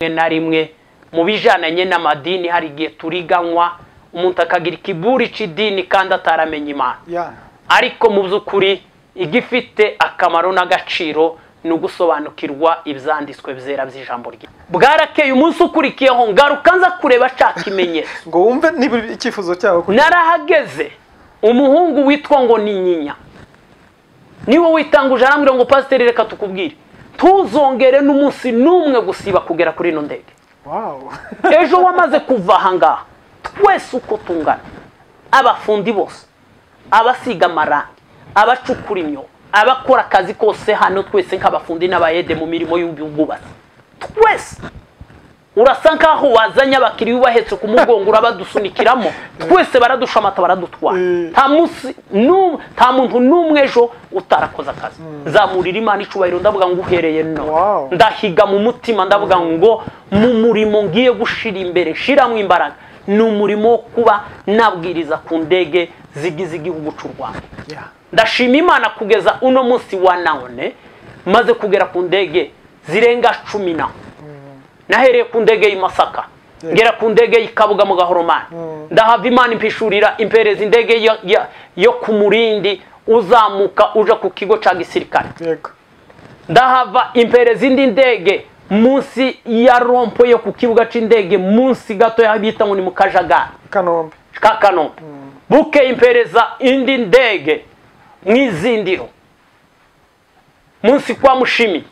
Na rimwe mu bijananye n'amadini hari igihe turiganywa umuntu akagira ikiburi c'idini kandi ataramenya Imana. Ariko mu by'ukuri igifite akamaro n'agaciro ni ugusobanukirwa ibyanditswe byera by'ijambo rye. Bwarakeye umunsi ukurikiyeho ngaruka nza kureba ca kimenyetso ngo wumve niba icyifuzo cyawe. Narahageze umuhungu witwa ngo ni Nyinya niwe witanguje arambwira ngo pasiteri reka tukubwire tuzongere n'umunsi n'umwe gusiba kugera kuri ino ndege. Ejo wamaze kuva ahangaha twese uko tungana, abafundi bose, abasiga amarangi, abacukura imyobo, abakora akazi kose hano twese nk'abafundi n'abayede mu mirimo y'ubwubatsi, twese urasa nkaho wazanye abakiriya ubahetse ku mugongo urabadusunikiramo, twese baradushamata baradutwara. Nta muntu n'umwe ejo utarakoze akazi. Nzamurira Imana icubahiro ndavuga ngo uhereye none ndahiga mu mutima ndavuga ngo mu murimo ngiye gushira imbere shiramo imbaraga ni umurimo wo kuba nabwiriza ku ndege zigize igihugu cy'u Rwanda. Ndashima Imana kugeza uno munsi wa none maze kugera ku ndege zirenga 10. Nahereye ku ndege y'i Masaka, ngera ku ndege y'i Kabuga mu Gahoromani, ndahava Imana impishurira impereza indege yo ku Murindi uzamuka uja ku kigo ca gisirikare. Ndahava impereza indi ndege munsi ya rompo yo ku kibuga c'indege munsi gato ya bita ngo ni mu Kajagari Kanombe ka Kanombe. Buke impereza indi ndege mw'izindiro munsi kwa Mushimi,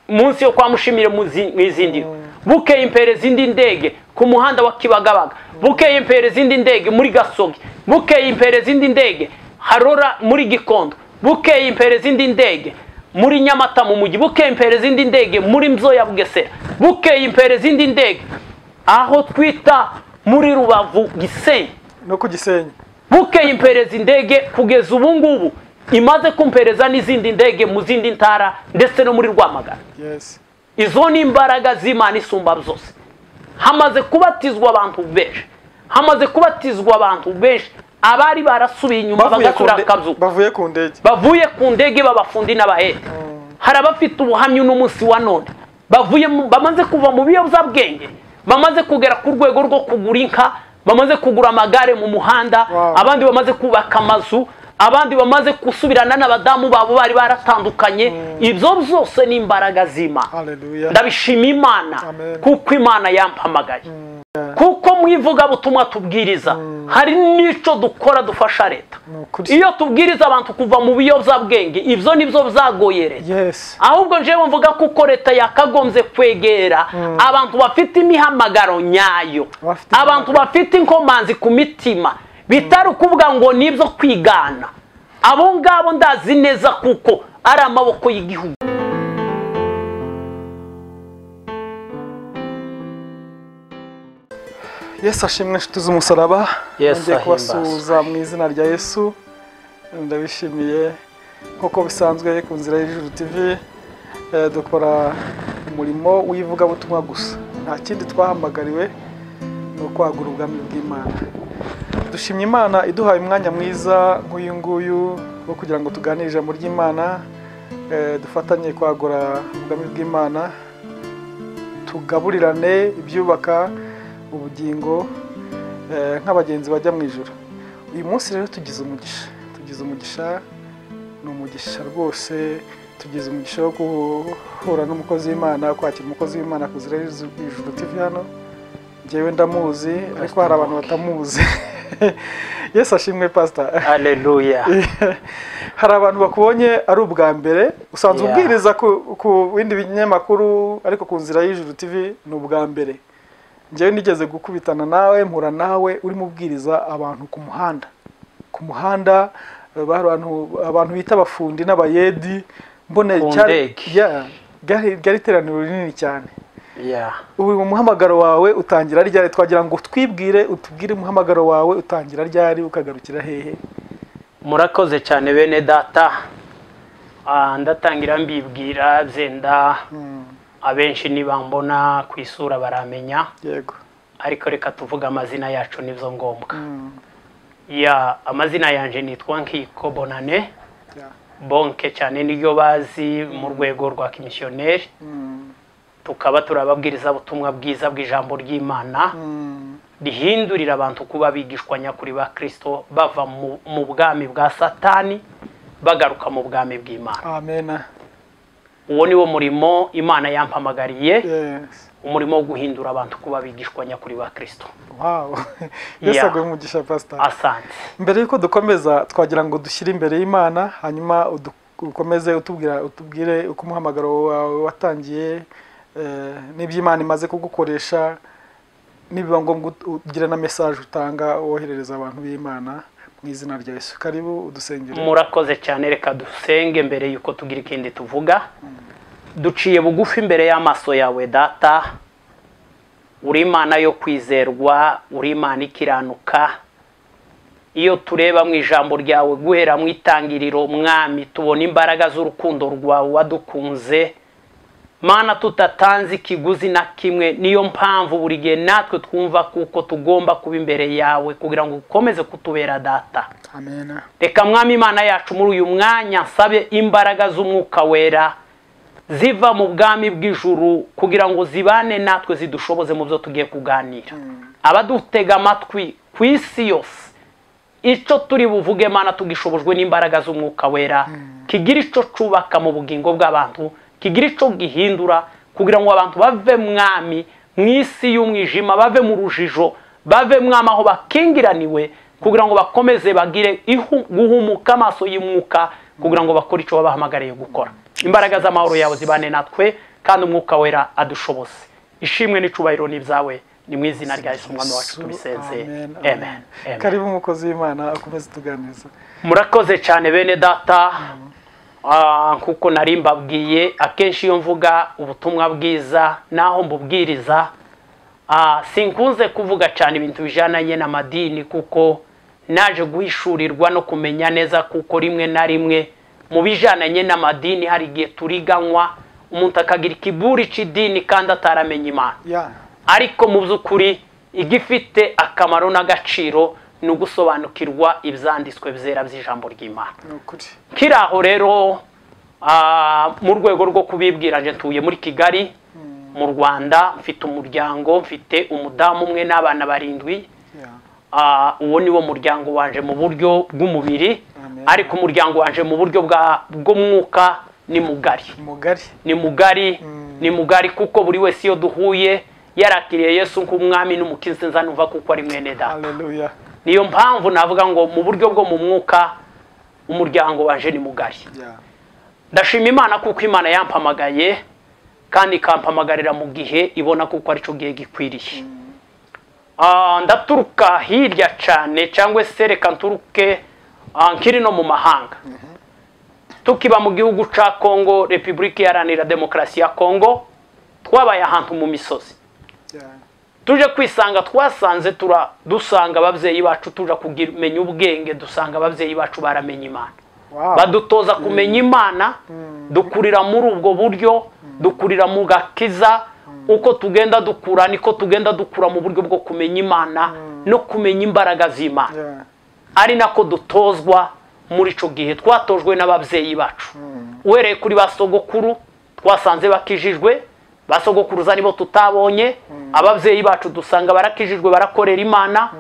munsi yo kwa Mushimire mw'izindiro. Buke impereza indi ndege ku muhanda wa Kibagabaga, buke impereza indi ndege muri Gasogi, buke impereza indi ndege Harora muri Gikondo, buke impereza indi ndege muri Nyamata mu mujyi, buke impereza indi ndege muri Mzoya Bugesera, buke impereza indi ndege aho twita muri Rubavu Gisenyi no ku Gisenyi. Buke impereza indege kugeza ubu ngubu imaze kumpereza n'izindi ndege mu zindi ntara ndetse no muri Rwamagana. Izo ni imbaraga z'Imana isumba zose. Hamaze kubatizwa abantu benshi, hamaze kubatizwa abantu benshi abari barasubiye inyuma bagasura akazuka, bavuye ku ndege, bavuye ku ndege babafundi n'abahete. Hari abafite ubuhamya n'umunsi wa none bavuye bamaze kuva mu biyobyabwenge, bamaze kugera ku rwego rwo kugura inka, bamaze kugura amagare mu muhanda, abandi bamaze kubaka amazu, abandi bamaze gusubirana n'abadamu babo bari baratandukanye. Ibyo byose ni imbaraga z'Imana. Ndabishima Imana kuko Imana yampamagaye. Kuko mu ivugabutumwa tubwiriza hari n'ico dukora dufasha leta. Iyo tubwiriza abantu kuva mu biyobyabwenge ibyo nibyo byagoye leta. Ahubwo njewe mvuga kuko leta yakagombye kwegera abantu bafite imihamagaro nyayo, abantu bafite inkomanzi ku mitima, bitari ukuvuga ngo nibyo kwigana. Abo ngabo ndazi neza kuko ari amaboko y'igihugu. Yesu ashimwe inshuti z'umusaraba, ngiye kubasuhuza mu izina rya Yesu. Ndabishimiye nk'uko bisanzwe ku Nzira y'Ijuru TV dukora umurimo w'ivugabutumwa gusa, nta kindi twahamagariwe ni ukwagura ubwami bw'Imana. Dushimye Imana iduhaye umwanya mwiza nk'uyu nguyu wo kugira ngo tuganire ijambo ry'Imana, dufatanye kwagura ubwami bw'Imana, tugaburirane ibyubaka ubugingo nk'abagenzi bajya mu ijuru. Uyu munsi rero tugize umugisha, tugize umugisha, ni umugisha rwose, tugize umugisha wo guhura n'umukozi w'Imana, kwakira umukozi w'Imana ku Nzira y'Ijuru TV hano. Njyewe ndamuzi ariko hari abantu batamuzi. Yesu ashimwe pastor. Haleluya. Hari abantu bakubonye ari ubwa mbere, usanzwe ubwiriza ku bindi binyamakuru ariko ku Nzira y'Ijuru TV ni ubwa mbere. Njyewe nigeze gukubitana nawe, mpura nawe urimo ubwiriza abantu ku muhanda. Ku muhanda abantu bita abafundi n'abayedi, mbona cyari ryari iteraniro rinini cyane. Ubu umuhamagaro wawe utangira ryari? Twagira ngo twibwire, utubwire umuhamagaro wawe utangira ryari ukagarukira hehe? Murakoze cyane bene data. Ndatangira mbibwira byenda abenshi nibambona ku isura baramenya. Yego. Ariko reka tuvuga amazina yacu nibyo ngombwa. Ya amazina yanje nitwa Nkiko Bonane. Bonke cyane niyo bazi mu rwego rwa kimissionnaire. Tukaba turababwiriza ubutumwa bwiza bw'ijambo ry'Imana rihindurira abantu kuba bigishwa nyakuri ba Kristo, bava mu bwami bwa Satani bagaruka mu bwami bw'Imana. Amen. Uwo ni wo murimo Imana yampamagariye. Umurimo wo guhindura abantu kuba bigishwa nyakuri ba Kristo. Wow. Yesu aguhe umugisha, Pastor. Asante. Mbere yuko dukomeza twagira ngo dushyire imbere y'Imana, hanyuma ukomeze utubwire uko umuhamagaro wawe watangiye, n'iby'Imana imaze kugukoresha, nibiba ngombwa ugira na message utanga woherereza abantu b'Imana mu izina rya Yesu. Karibu udusengere. Murakoze cyane. Reka dusenge mbere yuko tugira ikindi tuvuga. Duciye bugufi imbere y'amaso yawe Data, uri Imana yo kwizerwa, uri Imana ikiranuka. Iyo tureba mu ijambo ryawe guhera mu itangiriro, Mwami, tubona imbaraga z'urukundo rwawe wadukunze Mana, tutatanze ikiguzi na kimwe. Niyo mpamvu buri gihe natwe twumva kuko tugomba kuba imbere yawe kugira ngo ukomeze kutubera Data. Amen. Reka Mwami Imana yacu muri uyu mwanya nsabe imbaraga z'umwuka wera ziva mu bwami bw'ijuru kugira ngo zibane natwe zidushoboze mu byo tugiye kuganira. Abadutega amatwi ku isi yose, icyo turi buvuge Mana tugishobojwe n'imbaraga z'umwuka wera, kigira icyo cubaka mu bugingo bw'abantu, kigira icyo gihindura kugira ngo abantu bave Mwami mu isi y'umwijima, bave mu rujijo, bave Mwami aho bakingiraniwe, kugira ngo bakomeze bagire guhumuka amaso y'umwuka, kugira ngo bakore icyo babahamagariye gukora. Imbaraga z'amahoro yawe zibane natwe kandi umwuka wera adushoboze. Ishimwe n'icubahiro n'ibyawe, ni mu izina rya Yesu Umwami wacu tubisenze. Amen. Karibu umukozi w'Imana akomeze tuganiriza. Murakoze cyane bene Data. Kuko nari mbabwiye akenshi iyo mvuga ubutumwa bwiza naho mbubwiriza, sinkunze kuvuga cyane ibintu bijananye n'amadini, kuko naje guhishurirwa no kumenya neza kuko rimwe na rimwe mu bijananye n'amadini hari igihe turiganywa umuntu akagira ikiburi c'idini kandi ataramenya Imana. Ariko mu by'ukuri igifite akamaro n'agaciro ni ugusobanukirwa ibyanditswe byera by'ijambo ry'Imana. Kiraho rero mu rwego rwo kubibwira, nje ntuye muri Kigali mu Rwanda, mfite umuryango, mfite umudamu umwe n'abana 7. Uwo ni wo muryango wanje mu buryo bw'umubiri, ariko umuryango wanje mu buryo bw'umwuka ni mugari. Ni mugari, ni mugari kuko buri wese iyo duhuye yarakiriye Yesu nk'umwami n'umukiza, nza numva kuko ari mwene Data. Haleluya. Niyo mpamvu navuga ngo mu buryo bwo mu mwuka umuryango wanje ni mugari. Ndashima Imana kuko Imana yampamagaye kandi ikampamagarira mu gihe ibona kuko ari cyo gihe gikwiriye. Ndaturuka hirya cyane, cyangwa se reka nturuke nkiri no mu mahanga. Tukiba mu gihugu ca Kongo, Republika Iharanira Demokarasi ya Kongo, twabaye ahantu mu misozi. Tuje kwisanga twasanze dusanga ababyeyi bacu, tuja kumenya ubwenge, dusanga ababyeyi bacu baramenye Imana. Badutoza kumenya Imana, dukurira muri ubwo buryo, dukurira mu gakiza. Uko tugenda dukura niko tugenda dukura mu buryo bwo kumenya Imana no kumenya imbaraga z'Imana. Ari nako dutozwa muri ico gihe twatojwe n'ababyeyi bacu. Uhereye kuri basogokuru twasanze bakijijwe, basogokuruza nibo tutabonye, ababyeyi bacu dusanga barakijijwe barakorera Imana,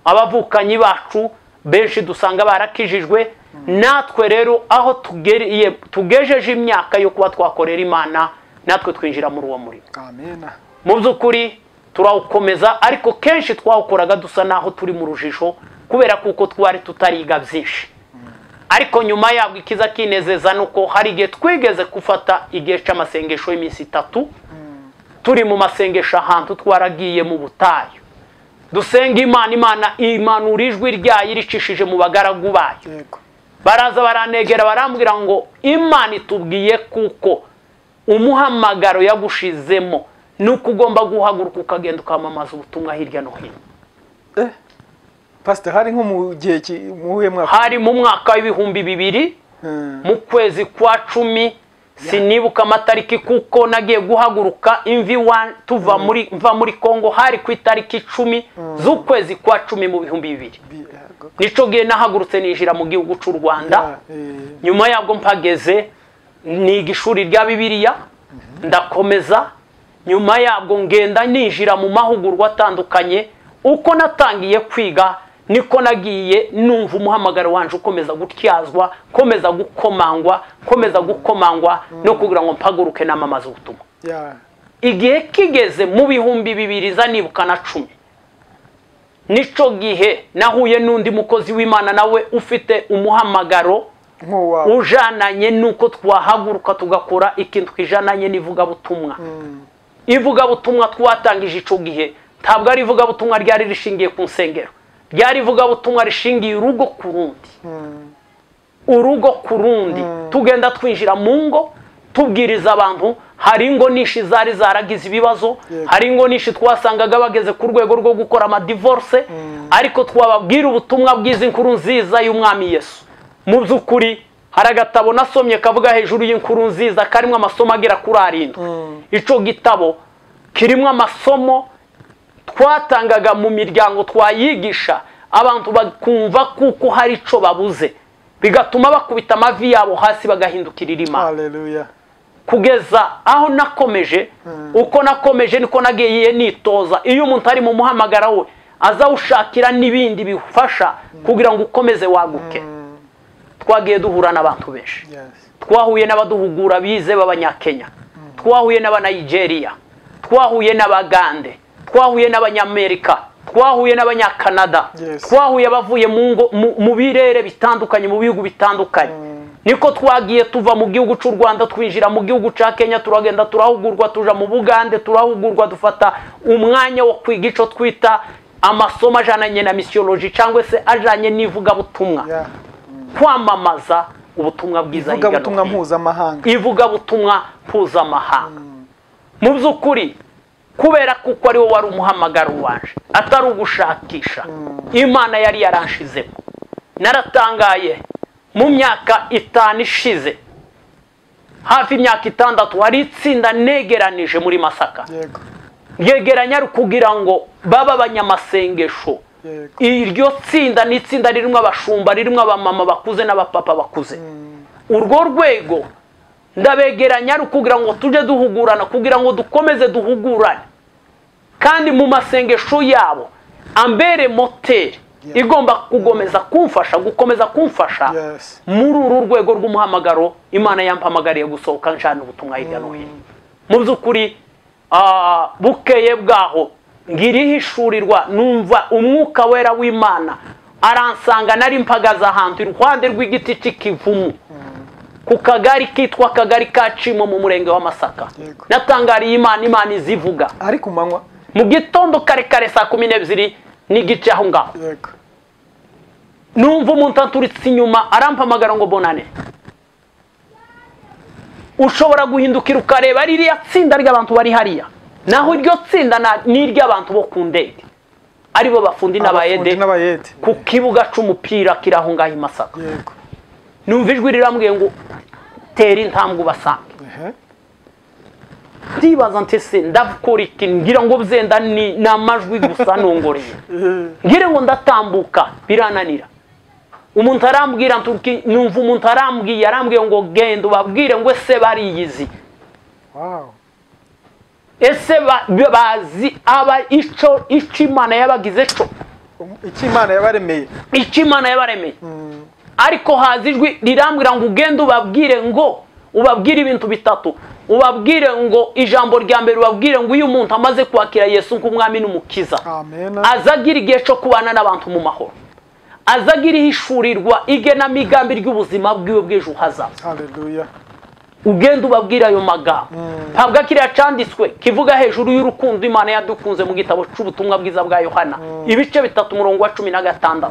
abavukanyi bacu benshi dusanga barakijijwe. Natwe rero aho tugejeje imyaka yo kuba twakorera Imana, natwe twinjira muri uwo murimo. Amen. Mu by'ukuri turawukomeza, ariko kenshi twawukoraga dusa naho turi mu rujijo kubera kuko twari tutariga byinshi. Ariko nyuma yabwo ikiza kinezeza nuko hari igihe twigeze gufata igihe cy'amasengesho y'iminsi 3, turi mu masengesho ahantu twaragiye mu butayu, dusenga Imana, Imana imanura ijwi ryayo iricishije mu bagaragu bayo. Baraza baranegera barambwira ngo Imana itubwiye kuko umuhamagaro yagushizemo nuko ugomba guhaguruka ukagenda ukamamaza ubutumwa hirya no hino. Pastor, hari nko mu gihe muhuye mwaka? Hari mu mwaka w'ibihumbi 2000 mu kwezi kwa 10, sinibuka amatariki kuko nagiye guhaguruka imvi tuva muri mva muri Kongo, hari ku itariki 10 z'ukwezi kwa 10 mu 2000. Nico gihe nahagurutse ninjira mu gihugu cy'u Rwanda. Nyuma yabwo mpageze niga ishuri rya Bibiliya, ndakomeza Nyuma yabwo ngenda ninjira mu mahugurwa atandukanye. Uko natangiye kwiga niko nagiye numva umuhamagaro wanje ukomeza gutyazwa, komeza gukomangwa, komeza gukomangwa no kugira ngo mpaguruke namamaze ubutumwa. Igihe kigeze mu 2010 nico gihe nahuye n'undi mukozi w'Imana nawe ufite umuhamagaro ujananye nuko twahaguruka tugakora ikintu kijananye n'ivugabutumwa. Ivugabutumwa twatangije ico gihe ntabwo ari ivugabutumwa ryari rishingiye ku nsengero, ryari ivugabutumwa rishingiye urugo ku rundi. Urugo ku rundi tugenda twinjira mu ngo tubwiriza abantu. Hari ingo nishi zari zaragize ibibazo, hari ingo nishi twasangaga bageze ku rwego rwo gukora ama divorce, ariko twababwira ubutumwa bwiza, inkuru nziza y'umwami Yesu. Mu by'ukuri hari agatabo nasomye kavuga hejuru y'inkuru nziza karimo amasomo agera kuri 7. Ico gitabo kirimo amasomo twatangaga mu miryango, twayigisha abantu bakumva kuko hari ico babuze, bigatuma bakubita amavi yabo hasi bagahindukirira Imana. Haleluya. Kugeza aho nakomeje, uko nakomeje niko nagiye nitoza. Iyo umuntu ari mu muhamagara we azawushakira n'ibindi bifasha kugira ngo ukomeze waguke. Twagiye duhura n'abantu benshi. Twahuye n'abaduhugura bize b'abanyakenya, twahuye n'abanigeria, twahuye n'abagande, twahuye n'abanyamerika, twahuye n'abanyakanada, twahuye abavuye mu birere bitandukanye, mu bihugu bitandukanye. Niko twagiye tuva mu gihugu cy'u Rwanda twinjira mu gihugu cya Kenya, turagenda turahugurwa, tuja mu Bugande turahugurwa, dufata umwanya wo kwiga ico twita amasomo ajananye na missiology cyangwa se ajanye n'ivugabutumwa. Kwamamaza ubutumwa bwiza hirya no Ivugabutumwa hino, mpuzamahanga. Ivugabutumwa mpuzamahanga. Mu by'ukuri kubera kuko ari wo wari umuhamagaro wanje, atari ugushakisha, Imana yari yaranshizemo. Naratangaye mu myaka 5 ishize, hafi imyaka 6, hari itsinda negeranije muri Masaka. Yegeranya kugira ngo baba abanyamasengesho. Iryo tsinda ni itsinda ririmo abashumba, ririmo abamama bakuze n'abapapa bakuze. Urwo rwego ndabegeranya kugira ngo tuje duhugurana, kugira ngo dukomeze duhugurane. Kandi mu masengesho yabo ambere moteri igomba kugomeza kumfasha, gukomeza kumfasha muri uru rwego rw'umuhamagaro Imana yampamagariye gusohoka njana ubutumwa hirya no hino. Mu by'ukuri bukeye bwaho ngirihishurirwa, numva umwuka wera w'Imana aransanga. Nari mpagaze ahantu iruhande rw'igiti cy'ikivumu ku kagari kitwa kagari ka Cimo mu murenge wa Masaka. Natangariye Imana, Imana izivuga ari ku manywa mu gitondo kare kare saa 12:15 aho ngaho. Numva umuntu aturitse inyuma arampamagara ngo bonane. Ushobora guhindukira ukareba ririya tsinda ry'abantu bari hariya, naho iryo tsinda ni iry'abantu bo ku ndege, aribo bafundi n'abayede ku kibuga c'umupira kiraho ngaho i Masaka. Numva ijwi rirambwiye ngo tera intambwe ubasange. Ndibaza nti se ndakora iki? Ngira ngo byenda ni amajwi gusa nongoreye, ngira ngo ndatambuka birananira. Umuntu arambwira ntuki, numva umuntu arambwiye ngo genda ubabwire ngo ese bariyizi. Ese bazi aba ico Imana yabagize cyo, icyo Imana yabaremeye, icyo Imana yabaremeye. Ariko haza ijwi rirambwira ngo ugende ubabwire ngo ubabwire ibintu bitatu. Ubabwire ngo ijambo rya mbere, ubabwire ngo iyo umuntu amaze kwakira Yesu nk'umwami n'umukiza, azagira igihe cyo kubana n'abantu mu mahoro, azagira ihishurirwa igenamigambi ry'ubuzima bwiwe bw'ejo hazaza. Haleluya. Ugenda ubabwira ayo magambo. Ntabwo kiriya canditswe kivuga hejuru y'urukundo Imana yadukunze mu gitabo cy'ubutumwa bwiza bwa Yohana ibice 3 umurongo wa 16.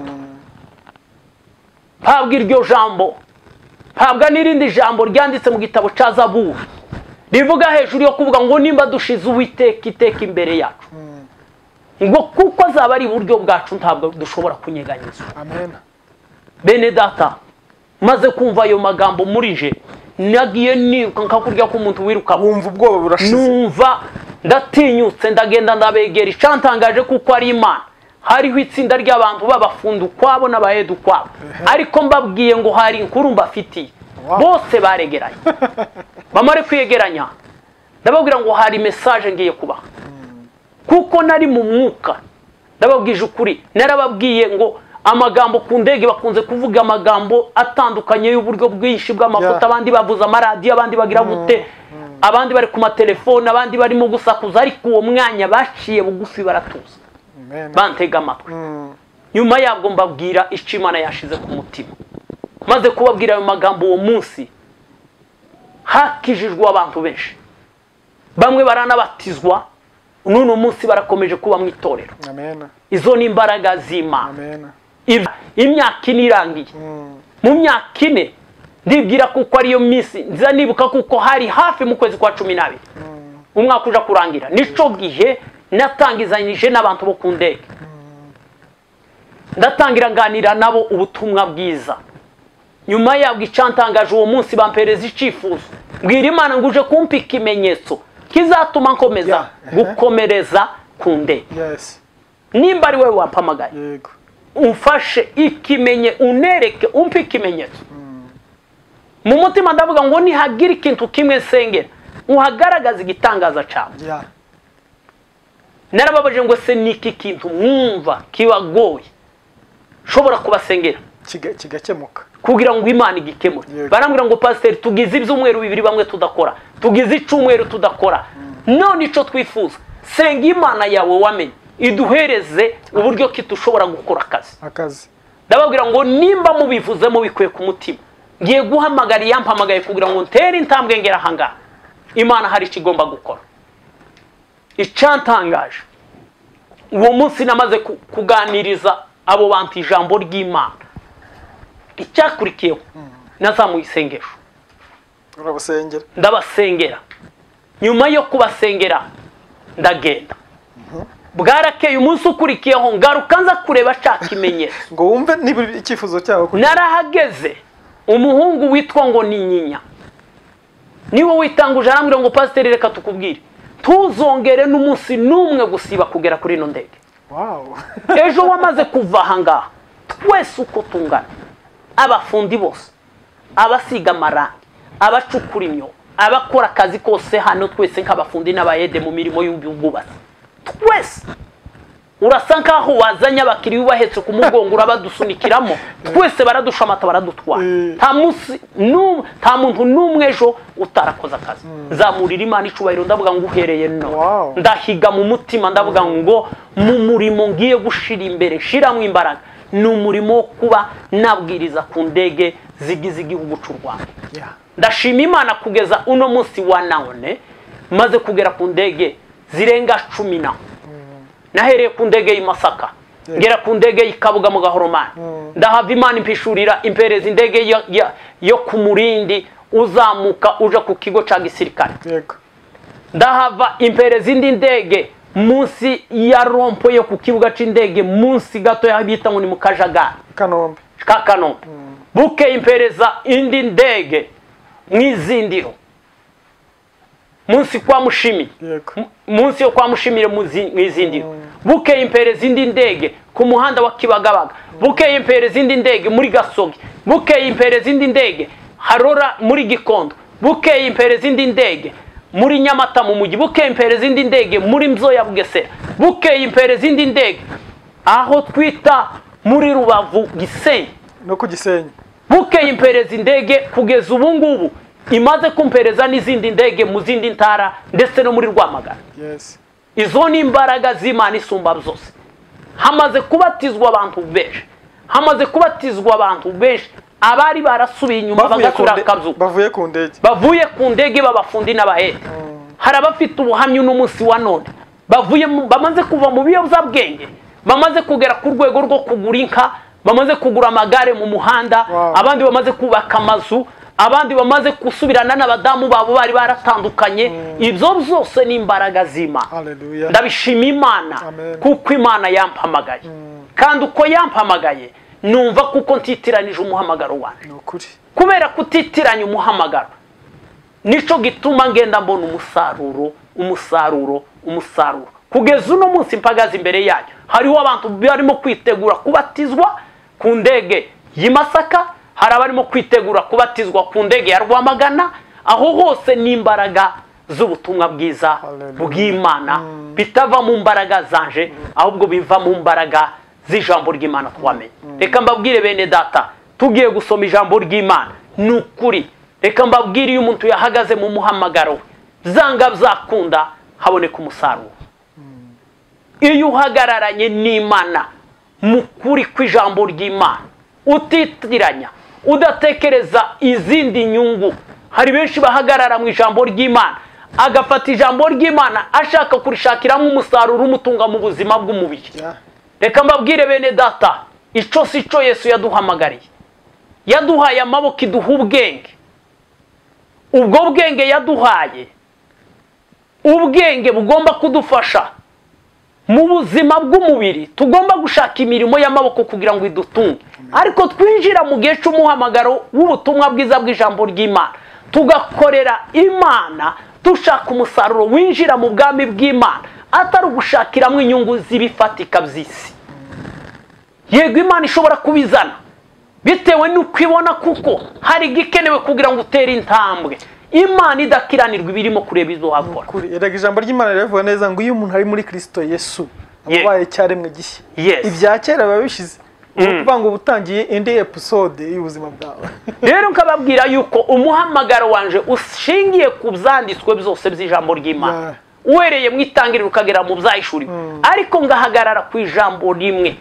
Ntabwo iryo jambo, ntabwo n'irindi jambo ryanditse mu gitabo cya Zaburi rivuga hejuru yo kuvuga ngo nimba dushize Uwiteka iteka imbere yacu, ngo kuko azaba ari iburyo bwacu ntabwo dushobora kunyeganyezwa. Amen. Bene data, maze kumva ayo magambo muri je nagiye niruka nka kurya k'umuntu wiruka, wumva ubwoba burashize, numva ndatinyutse, ndagenda ndabegera. Icantangaje kuko ari Imana, hariho itsinda ry'abantu b'abafundi ukwabo n'abahedu ukwabo, ariko mbabwiye ngo hari inkuru mbafitiye, bose baregeranye. Bamare kwiyegeranya, Ndababwira ngo hari message ngiye kubaha. Kuko nari mu mwuka. Ndababwije ukuri, narababwiye ngo amagambo ku ndege bakunze kuvuga amagambo atandukanye y'uburyo bwinshi bw'amafoto, abandi bavuza amaradiyo, abandi bagira gute, abandi bari ku matelefone, abandi barimo gusakuza, ariko uwo mwanya baciye bugufi baratuza. Bantega amatwi. Nyuma yabwo mbabwira icyo Imana yashize ku mutima. Maze kubabwira ayo magambo uwo munsi hakijijwe abantu benshi. Bamwe baranabatizwa, n'uno munsi barakomeje kuba mu itorero. Amen. Izo ni imbaraga z'Imana. Amen. Imyaka ine irangiye. Mu myaka ine ndibwira kuko ariyo minsi nza nibuka kuko hari hafi mu kwezi kwa 12. Umwaka uja kurangira. Nico gihe natangizanyije n'abantu bo ku ndege. Ndatangira nganira nabo ubutumwa bwiza. Nyuma yabwo icyantangaje uwo munsi bampereza icifuzo. Mbwira Imana ngo uje kumpa ikimenyetso kizatuma nkomeza gukomereza ku ndege. Yes. Nimba ari wewe wampamagaye. Yego. Umfashe ikimenye, unereke, umpe ikimenyetso. Mu mutima ndavuga ngo nihagira ikintu kimwe nsengera, uhagaragaza igitangaza cyawe. Narababaje ngo se niki kintu mwumva kibagoye shobora kubasengera kigakemuka kugira ngo Imana igikemure. Barambwira ngo pastor tugize ibyumweru bibiri bamwe tudakora, tugize icumweru tudakora, none ico twifuza senga Imana yawe wamenye iduhereze uburyo kitushobora gukora akazi. Ndababwira ngo nimba mubivuze mubikuye ku mutima, ngiye guhamagara iyampamagaye kugira ngo ntere intambwe ngera ahangaha. Imana hari ikigomba gukora. Icyantangaje uwo munsi namaze kuganiriza abo bantu ijambo ry'Imana. Icyakurikiyeho nazamuye isengesho. Urabasengera? Ndabasengera. Nyuma yo kubasengera ndagenda. Bwarakeye umunsi ukurikiyeho ngaruka nza kureba cya kimenyetso ngo wumve niba icyifuzo cyawe. Narahageze umuhungu witwa ngo ni Nyinya niwe witanguje arambwira ngo pasiteri reka tukubwire tuzongere n'umunsi n'umwe gusiba kugera kuri ino ndege. Wow. Ejo wamaze kuva ahangaha twese uko tungana, abafundi bose, abasiga amarangi, abacukura imyobo, abakora akazi kose hano twese nk'abafundi n'abayede mu mirimo y'ubwubatsi, twese urasa nkaho wazanye abakiriya ubahetse ku mugongo urabadusunikiramo, twese baradushamata baradutwara. Nta muntu n'umwe ejo utarakoze akazi. Nzamurira Imana icubahiro ndavuga ngo uhereye none. Ndahiga mu mutima ndavuga ngo mu murimo ngiye gushira imbere shiramo imbaraga ni umurimo wo kuba nabwiriza ku ndege zigize igihugu cy'u Rwanda. Ndashima Imana kugeza uno munsi wa none maze kugera ku ndege zirenga 10. Nahereye ku ndege y'i Masaka, ngera ku ndege y'i Kabuga mu Gahoromani, ndahava Imana impishurira impereza indege yo ku Murindi uzamuka uja ku kigo ca gisirikare. Ndahava impereza indi ndege munsi ya rompo yo ku kibuga c'indege munsi gato ya bita ngo ni mu Kajagari Kanombe ka Kanombe. Buke impereza indi ndege mw'izindiro munsi kwa Mushimi, munsi yo kwa Mushimire mw'izindiro. Buke impereza indi ndege ku muhanda wa Kibagabaga. Buke impereza indi ndege muri Gasogi. Buke impereza indi ndege Harora muri Gikondo. Buke impereza indi ndege muri Nyamata mu mujyi. Buke impereza indi ndege muri Mzoya Bugesera. Buke impereza indi ndege aho twita muri Rubavu Gisenyi no ku Gisenyi. Buke impereza indege kugeza ubu ngubu imaze kumpereza n'izindi ndege mu zindi ntara ndetse no muri Rwamagana. Yes. Izo ni imbaraga z'Imana isumba zose. Hamaze kubatizwa abantu benshi. Hamaze kubatizwa abantu benshi abari barasubiye inyuma bagasura akazuba. Bavuye ku ndege. Bavuye ku ndege babafundi n'abahete. Hari abafite ubuhamya n'umunsi wa none. Bavuye bamaze kuva mu biyobyabwenge, bamaze kugera ku rwego rwo kugura inka, bamaze kugura amagare mu muhanda, abandi bamaze kubaka amazu, abandi bamaze gusubirana n'abadamu babo bari baratandukanye. Ibyo byose ni imbaraga z'Imana. Ndabishima Imana kuko Imana yampamagaye. Kandi uko yampamagaye numva kuko ntitiranije umuhamagaro wanjye. Kubera kutitiranya umuhamagaro nico gituma ngenda mbona umusaruro, umusaruro, umusaruro. Kugeza uno munsi mpagaze imbere yanyu hariho abantu barimo kwitegura kubatizwa ku ndege y'i Masaka, hari abarimo kwitegura kubatizwa ku ndege ya Rwamagana. Aho hose ni imbaraga z'ubutumwa bwiza bw'Imana, bitava mu mbaraga zanje ahubwo biva mu mbaraga z'ijambo ry'Imana twamenye. Reka mbabwire bene data, tugiye gusoma ijambo ry'Imana ni ukuri. Reka mbabwire, iyo umuntu yahagaze mu muhamagaro zanga byakunda haboneka umusaruro. Iyo uhagararanye n'Imana mu kuri kw'ijambo ry'Imana, utitiranya, udatekereza izindi nyungu. Hari benshi bahagarara mu ijambo ry'Imana, agafata ijambo ry'Imana ashaka kurishakiramo umusaruro umutunga mu buzima bw'umubiri. Reka mbabwire bene data, ico si cyo Yesu yaduhamagariye. Yaduhaye amaboko, iduha ubwenge. Ubwo bwenge yaduhaye, ubwenge bugomba kudufasha mu buzima bw'umubiri. Tugomba gushaka imirimo y'amaboko kugira ngo idutunge, ariko twinjira mu gihe cy'umuhamagaro w'ubutumwa bwiza bw'ijambo ry'Imana, tugakorera Imana dushaka umusaruro winjira mu bwami bw'Imana, atari ugushakiramo inyungu z'ibifatika by'isi. Yego, Imana ishobora kubizana bitewe n'uko ibona, kuko hari igikenewe kugira ngo utere intambwe. Imana idakiranirwa ibirimo kureba izo wakora. Erega ijambo ry'Imana riravuga neza ngo iyo umuntu ari muri Kristo Yesu abaye cyaremwe gishya, ibya kera biba bishize. Ukuvuga ngo ubutangiye indi episode y'ubuzima bwawe. Rero nkababwira yuko umuhamagaro wanje ushingiye ku byanditswe byose by'ijambo ry'Imana, uhereye mu itangiriro ukagera mu byahishuriwe, ariko ngahagarara ku ijambo rimwe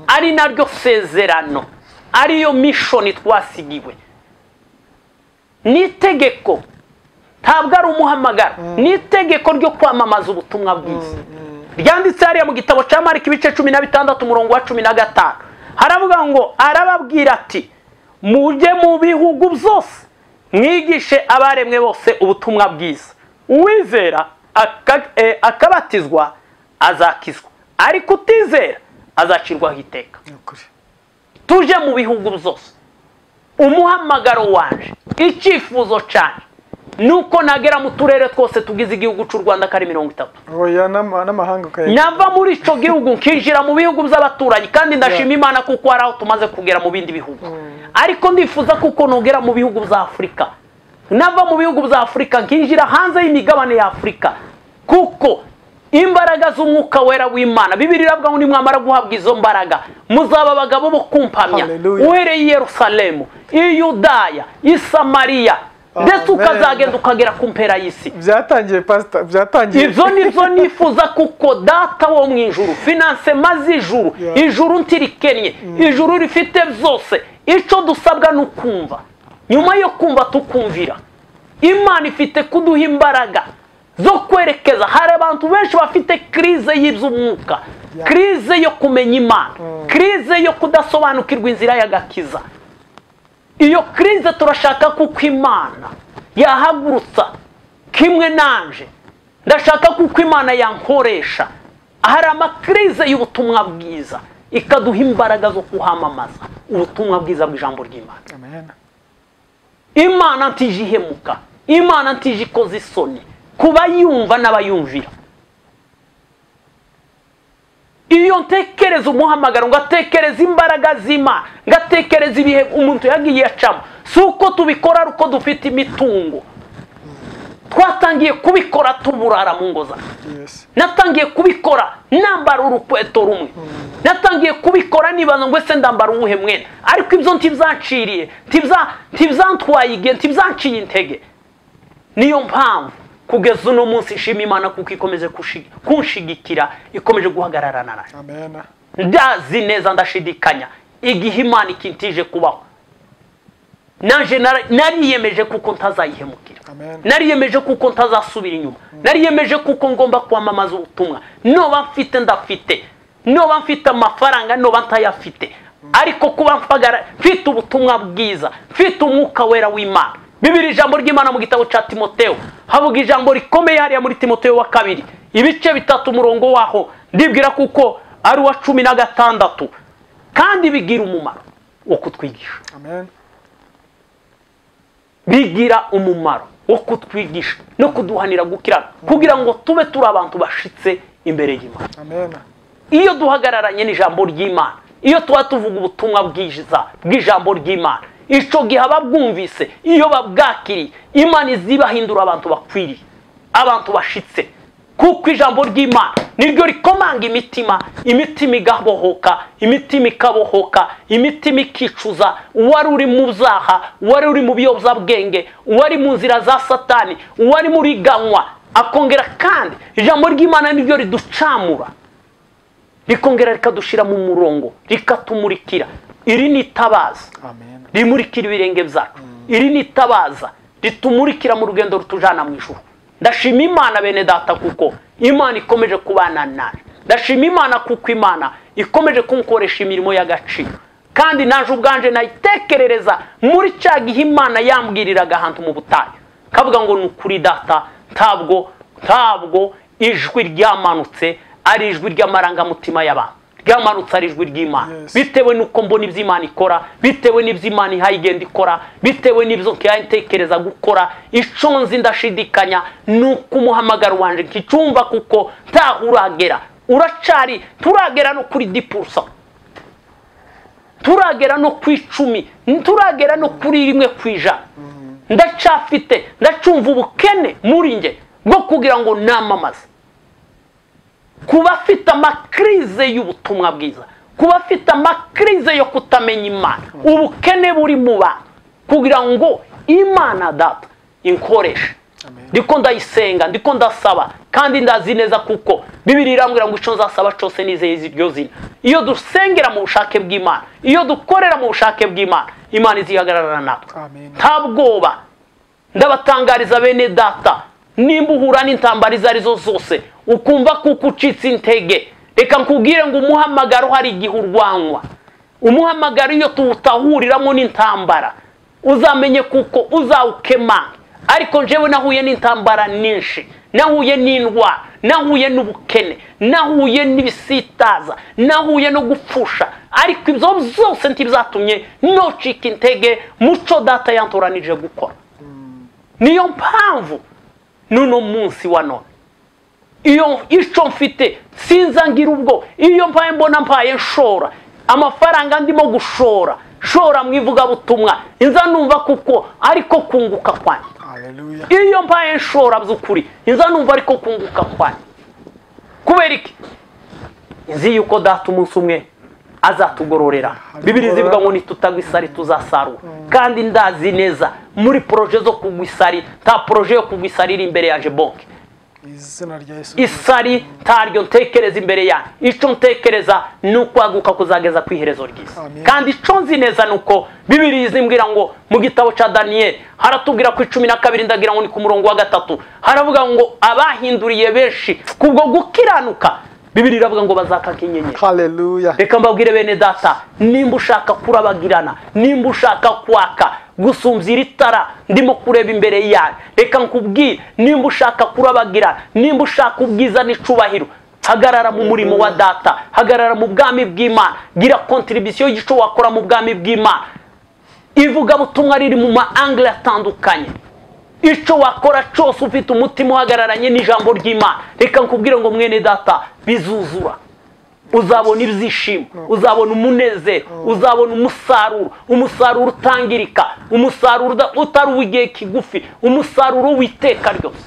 ari naryo sezerano, ariyo mission twasigiwe. Ni itegeko, ntabwo ari umuhamagaro, ni itegeko ryo kwamamaza ubutumwa bwiza. Ryanditse hariya mu gitabo cya Mariko ibice 16 umurongo wa 15, haravuga ngo arababwira ati mujye mu bihugu byose mwigishe abaremwe bose ubutumwa bwiza, uwizera akabatizwa azakizwa, ariko utizera azacirwaho iteka. Tuje mu bihugu byose. Umuhamagaro wanje, icyifuzo cyane nuko nagera mu turere twose tugize igihugu cy'u Rwanda kari 30. Oya, n'amahanga ukayega. Nava muri ico gihugu nkinjira mu bihugu by'abaturanyi, kandi ndashima Imana kuko hari aho tumaze kugera mu bindi bihugu. Ariko ndifuza kuko nogera mu bihugu bya Afurika. Nava mu bihugu bya Afurika nkinjira hanze y'imigabane ya Afurika, kuko imbaraga z'umwuka wera w'Imana, Bibiliya iravuga ngo nimwamara guhabwa izo mbaraga muzaba abagabo bo kumpamya, uhereye i Yerusalemu, i Yudaya, i Samariya, ndetse ukazagenda ukagera ku mpera y'isi. Byatangiye pastor, byatangiye. Ibyo nibyo nifuza, kuko data wo mu ijuru, financement z'ijuru, ijuru ntirikennye, ijuru rifite byose. Ico dusabwa ni ukumva. Nyuma yo kumva tukumvira. Imana ifite kuduha imbaraga zo kwerekeza. Hari abantu benshi bafite crise y'iby'umwuka, crise yo kumenya Imana, crise yo kudasobanukirwa inzira y'agakiza. Iyo crise turashaka kuko Imana yahagurutsa kimwe nanje, ndashaka kuko Imana yankoresha. Hari amakrize y'ubutumwa bwiza, ikaduha imbaraga zo kuhamamaza ubutumwa bwiza bw'ijambo ry'Imana. Amen. Imana ntijihemuka, Imana ntijikoza isoni kuba yumva n'abayumvira. Iyo ntekereza umuhamagaro, ngatekereza imbaraga z'Imana, ngatekereza ibihe umuntu yagiye acamo, si uko tubikora ari uko dufite imitungo. Twatangiye kubikora tuburara mu ngo zacu. Natangiye kubikora nambara urukweto rumwe. Natangiye kubikora nibaza ngo ese ndambara uwuhe mwenda, ariko ibyo ntibyanciriye, ntibyantwaye igihe, ntibyanciye intege. Niyo mpamvu kugeza uno munsi nshima Imana kuko ikomeje kunshigikira, ikomeje guhagararana nayo. Amen. Ndazi neza ndashidikanya igihe Imana ikintije kubaho, nanje nariyemeje kuko ntazayihemukira, nariyemeje kuko ntazasubira inyuma, nariyemeje kuko ngomba kwamamaza ubutumwa. Noba mfite ndafite, noba mfite amafaranga, noba ntayafite, ariko kuba mfagara mfite ubutumwa bwiza, mfite umwuka wera w'Imana. Bibiri ijambo ry'Imana mu gitabo cya Timoteo havuga ijambo rikomeye hariya muri Timoteo wa kabiri ibice 3 umurongo waho, ndibwira kuko ari wa 16, kandi bigira umumaro wo kutwigisha. Amen. Bigira umumaro wo kutwigisha no kuduhanira gukirana, kugira ngo tube turi abantu bashitse imbere y'Imana. Amen. Iyo duhagararanye n'ijambo ry'Imana, iyo tuba tuvuga ubutumwa bwiza bw'ijambo ry'Imana, ico gihe ababwumvise iyo babwakiriye, Imana izibahindura abantu bakwiriye. abantu bashitse, kuko ijambo ry'Imana niryo rikomanga imitima, imitima igabohoka, imitima ikabohoka, imitima ikicuza. Uwari uri mu byaha, uwari uri mu biyobyabwenge, uwari mu nzira za Satani, uwari muri ganywa, akongera kandi ijambo ry'Imana niryo riducamura, rikongera rikadushira mu murongo, rikatumurikira. Iri ni itabaza rimurikira ibirenge byacu, iri ni itabaza ritumurikira mu rugendo rutujana mu ijuru. Ndashima Imana bene data kuko Imana ikomeje kubana nawe. Ndashima Imana kuko Imana ikomeje kunkoresha imirimo y'agaciro, kandi naje ubwanje nayitekerereza muri cya gihe Imana yambwiriraga ahantu mu butayu, kavuga ngo ni ukuri data, ntabwo ijwi ryamanutse ari ijwi ry'amarangamutima y'abantu, ryamanutse ari ijwi ry'Imana. Bitewe nuko mbona ibyo Imana ikora, bitewe n'ibyo Imana ihaye igenda ikora, bitewe n'ibyo ntekereza gukora, ico nzi ndashidikanya nuko umuhamagaro wanje nkicumva, kuko ntaho uragera, uracari, turagera no kuri 10%, turagera no ku 10, turagera no kuri 1%. Ndacafite, ndacumva ubukene muri nge bwo kugira ngo namamaze. Kuba afite amakrize y'ubutumwa bwiza, kuba afite amakrize yo kutamenya Imana, ubukene buri mu bantu, kugira ngo Imana data inkoreshe. Ndiko ndayisenga, ndiko ndasaba, kandi ndazi neza kuko Bibiliya irambwira ngo ico nzasaba cyose nizeye iryo zina. Iyo dusengera mu bushake bw'Imana, iyo dukorera mu bushake bw'Imana, Imana izihagararana natwe. Nta bwoba. Ndabatangariza bene data, nimba uhura n'intambara izo arizo zose, ukumva kuko ucitse intege, reka nkubwire ngo umuhamagaro hari igihe urwanywa. Umuhamagaro iyo tuwutahuriramo n'intambara, uzamenye kuko uzawukemanga. Ariko njewe nahuye n'intambara nyinshi, nahuye n'indwara, nahuye n'ubukene, nahuye n'ibisitaza, nahuye no gupfusha, ariko ibyo byose ntibyatumye nocika intege muco data yantoranije gukora. Niyo mpamvu nuno munsi wa none iyo ico mfite sinza ngira ubwo, iyo mpaye mbona mpaye nshora amafaranga ndimo gushora shora mwivuga butumwa, inza numva kuko ariko kunguka kwanjye. Haleluya. Iyo mpaye nshora by'ukuri inza numva ariko kunguka kwanjye. Kubera iki? Nzi yuko data umunsi umwe azatugororera. Bibiliya ivuga ngo nitutagwa isari tuzasarura. Kandi ndazi neza muri projet zo kugwa isari, nta projet yo kugwa isari iri imbere yaje bonke. Izina rya Yesu. Isari ntaryo ntekereza imbere yanjye. Ico ntekereza ni ukwaguka kuzageza ku iherezo ry'isi. Kandi ico nzi neza nuko Bibiliya izimbwira ngo mu gitabo ca Daniel haratubwira ku 12, ndagira ngo ni ku murongo wa 3, haravuga ngo abahinduriye benshi kubwo gukiranuka, Bibiliya iravuga ngo bazakaka inyenyeri. Haleluya. Reka mbabwire bene data, nimba ushaka kurabagirana, nimba ushaka kwaka gusumvya iri tara ndimo kureba imbere yawe, reka nkubwire, nimba ushaka kurabagirana, nimba ushaka ubwiza n'icubahiro, hagarara mu murimo wa data, hagarara mu bwami bw'Imana, gira contribution y'ico wakora mu bwami bw'Imana. Ivuga butumwa riri mu ma angle atandukanye. Ico wakora cyose ufite umutima uhagararanye n'ijambo ry'Imana, reka nkubwire ngo mwene data bizuzura. Uzabona ibyishimo, uzabona umunezero, uzabona umusaruro, umusaruro utangirika, umusaruro utari uw'igihe kigufi, umusaruro w'iteka ryose.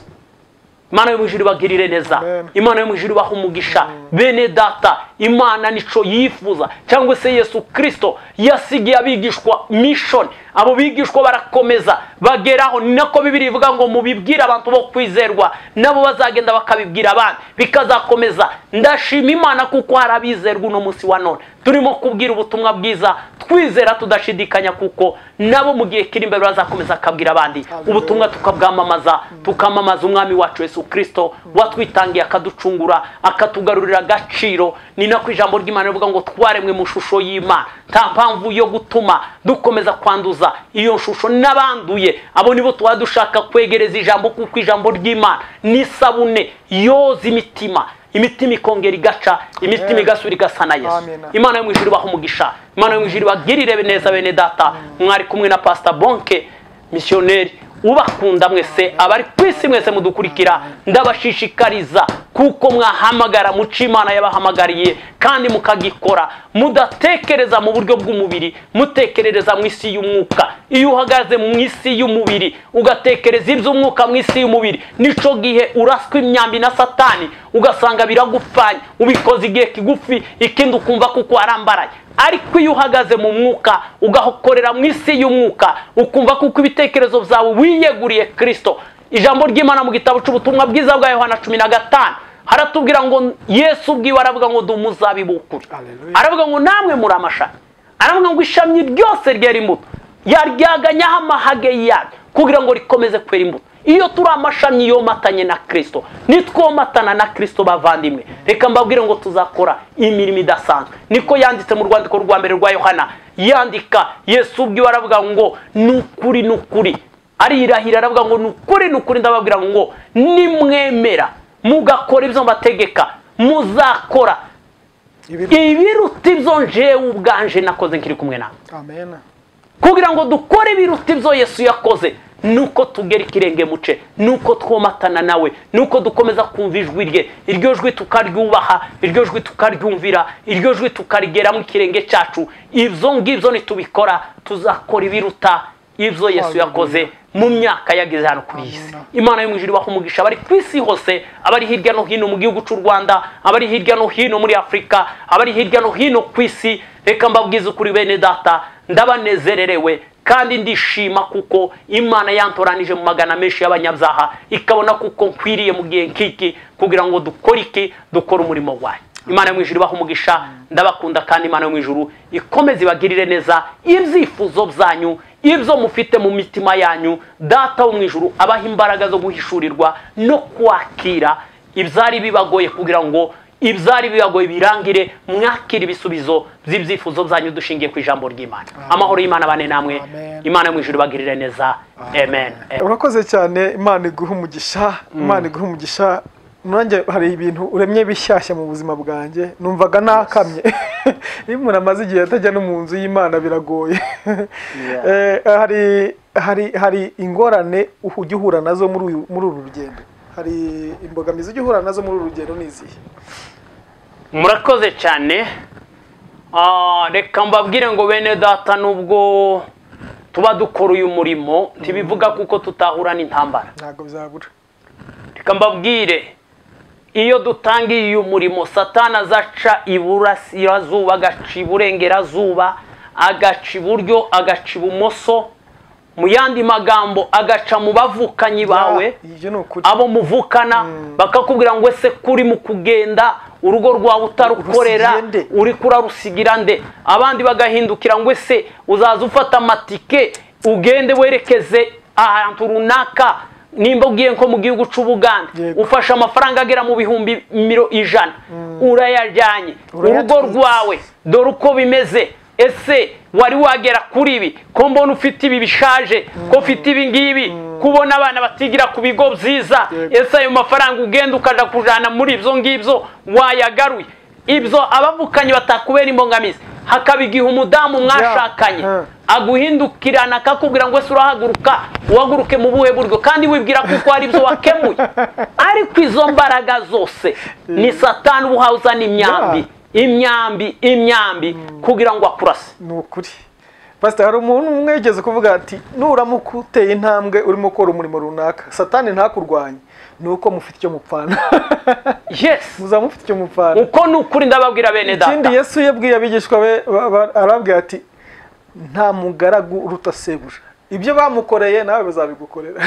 Imana yo mu ijuru ibagirire neza, Imana yo mu ijuru ibahe umugisha. Bene data, Imana nico yifuza, cyangwa se Yesu Kristo yasigiye abigishwa mission, abo bigishwa barakomeza bageraho. Ni nako Bibiliya ivuga ngo mubibwire abantu bo kwizerwa, nabo bazagenda bakabibwira abandi, bikazakomeza. Ndashima Imana kuko hari abizerwa uno munsi wa none turimo kubwira ubutumwa bwiza, twizera tudashidikanya kuko nabo mu gihe kiri imbere bazakomeza akabwira abandi ubutumwa, tukabwamamaza, tukamamaza umwami wacu Yesu Kristo watwitangiye akaducungura, akatugarurira agaciro. Ni nako ijambo ry'Imana rivuga ngo twaremwe mu shusho y'Imana, nta mpamvu yo gutuma dukomeza kwanduza iyo shusho n'abanduye. Abo nibo tuba dushaka kwegereza ijambo, kuko ijambo ry'Imana ni isabune yoza imitima, imitima ikongera igaca, imitima igasubira igasa na Yesu. Imana yo mu ijuru ibahe umugisha, Imana yo mu ijuru ibagirire neza bene data. Mwari kumwe na Pastor Bonke, missionnaire ubakunda mwese, abari ku isi mwese mudukurikira, ndabashishikariza kuko mwahamagara muco Imana yabahamagariye kandi mukagikora mudatekereza mu buryo bw'umubiri, mutekerereza mu isi y'umwuka. Iyo uhagaze mu isi y'umubiri ugatekereza iby'umwuka mu isi y'umubiri, nico gihe uraswa imyambi na Satani, ugasanga biragupfanye, ubikoze igihe kigufi, ikindi ukumva kuko arambaraye. Ariko iyo uhagaze mu mwuka ugakorera mu isi y'umwuka, ukumva kuko ibitekerezo byawe wiyeguriye Kristo. Ijambo ry'Imana mu gitabo cy'ubutumwa bwiza bwa Yohana 15 haratubwira ngo Yesu ubwiwe aravuga ngo ndi umuzabibu w'ukuri, aravuga ngo namwe muri amashami, aravuga ngo ishami ryose ryera imbuto yaryaganyaho amahage yaryo kugira ngo rikomeze kwera imbuto. Iyo turi amashami yomatanye na Kristo, nitwomatana na Kristo bavandimwe, reka mbabwire ngo tuzakora imirimo idasanzwe. Niko yanditse mu rwandiko rwa mbere rwa Yohana, yandika Yesu ubwiwe aravuga ngo nukuri nukuri, arirahira aravuga ngo nukuri nukuri, ndababwira ngo nimwemera mugakora ibyo mbategeka, muzakora ibiruta ibyo njewe ubwanje nakoze nkiri kumwe nawe. Amen. Kugira ngo dukore ibiruta ibyo Yesu yakoze, nuko tugera ikirenge muce, nuko twomatana nawe, nuko dukomeza kumva ijwi rye, iryo jwi tukaryubaha, iryo jwi tukaryumvira, iryo jwi tukarigeramo ikirenge cyacu. Ibyo ngibyo nitubikora tuzakora ibiruta ibyo Yesu yakoze mu myaka yageze hano kuri iyi si. Imana yo mu ijuru ibahe umugisha abari ku isi hose, abari hirya no hino mu gihugu cy'u Rwanda, abari hirya no hino muri Afurika, abari hirya no hino ku isi. Reka mbabwize ukuri bene data, ndabanezererewe kandi ndishima kuko Imana yantoranije mu magana menshi y'abanyabyaha, ikabona kuko nkwiriye mu gihe nk'iki kugira ngo dukore iki, dukore umurimo wayo. Imana yo mu ijuru ibahe umugisha, ndabakunda kandi Imana yo mu ijuru ikomeze ibagirire neza ibyifuzo byanyu, ibyo mufite mu mitima yanyu. Data wo mu ijuru abaha imbaraga zo guhishurirwa no kwakira ibyari bibagoye, kugira ngo ibyari bibagoye birangire, mwakira ibisubizo by'ibyifuzo byanyu dushingiye ku ijambo ry'Imana. Amahoro y'Imana bane namwe. Imana yo mu ijuru ibagirire neza. Amen. Urakoze cyane, Imana iguhe umugisha, Imana iguhe umugisha. Nanjye hari ibintu uremye bishyashya mu buzima bwanjye, numvaga nakamye. Iyo umuntu amaze igihe atajya no mu nzu y'Imana biragoye. Hari ingorane ujya uhura nazo muri uru rugendo, hari imbogamizi ujya uhura nazo muri uru rugendo ni izihe? Murakoze cyane. Reka mbabwire ngo bene data, nubwo tuba dukora uyu murimo ntibivuga kuko tutahura n'intambara, ntabwo bizabura. Reka mbabwire, iyo dutangiye uyu murimo, Satani azaca iburasirazuba, agaca iburengerazuba, agaca iburyo, agaca ibumoso, mu yandi magambo agaca mu bavukanyi bawe, abo muvukana, bakakubwira ngo ese kuri mu kugenda urugo rwawe utarukorera uri kurarusigira nde? Abandi bagahindukira ngo ese uzaza ufata amatike ugende werekeze ahantu runaka, nimba ugiye nko mu gihugu cy'Ubugande ufashe amafaranga agera mu 100,000 urayajyanye, urugo rwawe dore uko bimeze, ese wari wagera kuri ibi, ko mbona ufite ibi bishaje, ko ufite ibi ngibi, kubona abana batigira ku bigo byiza, ese ayo mafaranga ugenda ukaja kujana muri ibyo ngibyo wayagaruye? Ibyo abavukanye batakubera imbogamizi. Hakaba igihe umudamu mwashakanye aguhindukirana akakubwira ngo ese urahaguruka, uhaguruke mu buhe buryo, kandi wibwira kuko ari ibyo wakemuye. Ariko izo mbaraga zose ni Satani ubuhauza n'imyambi, imyambi, imyambi kugira ngo akurase. Ni ukuri Pastor, hari umuntu umwe yigeze kuvuga ati nuramuka uteye intambwe urimo gukora umurimo runaka, Satani ntakurwanye, nuko mufite icyo mupfana. Yes, muzamufite icyo mupfana. Uko ni ukuri ndababwira bene data. Ikindi Yesu yabwiye abigishwa be, arababwira ati nta mugaragu uruta sebuja, ibyo bamukoreye nawe bazabigukorera.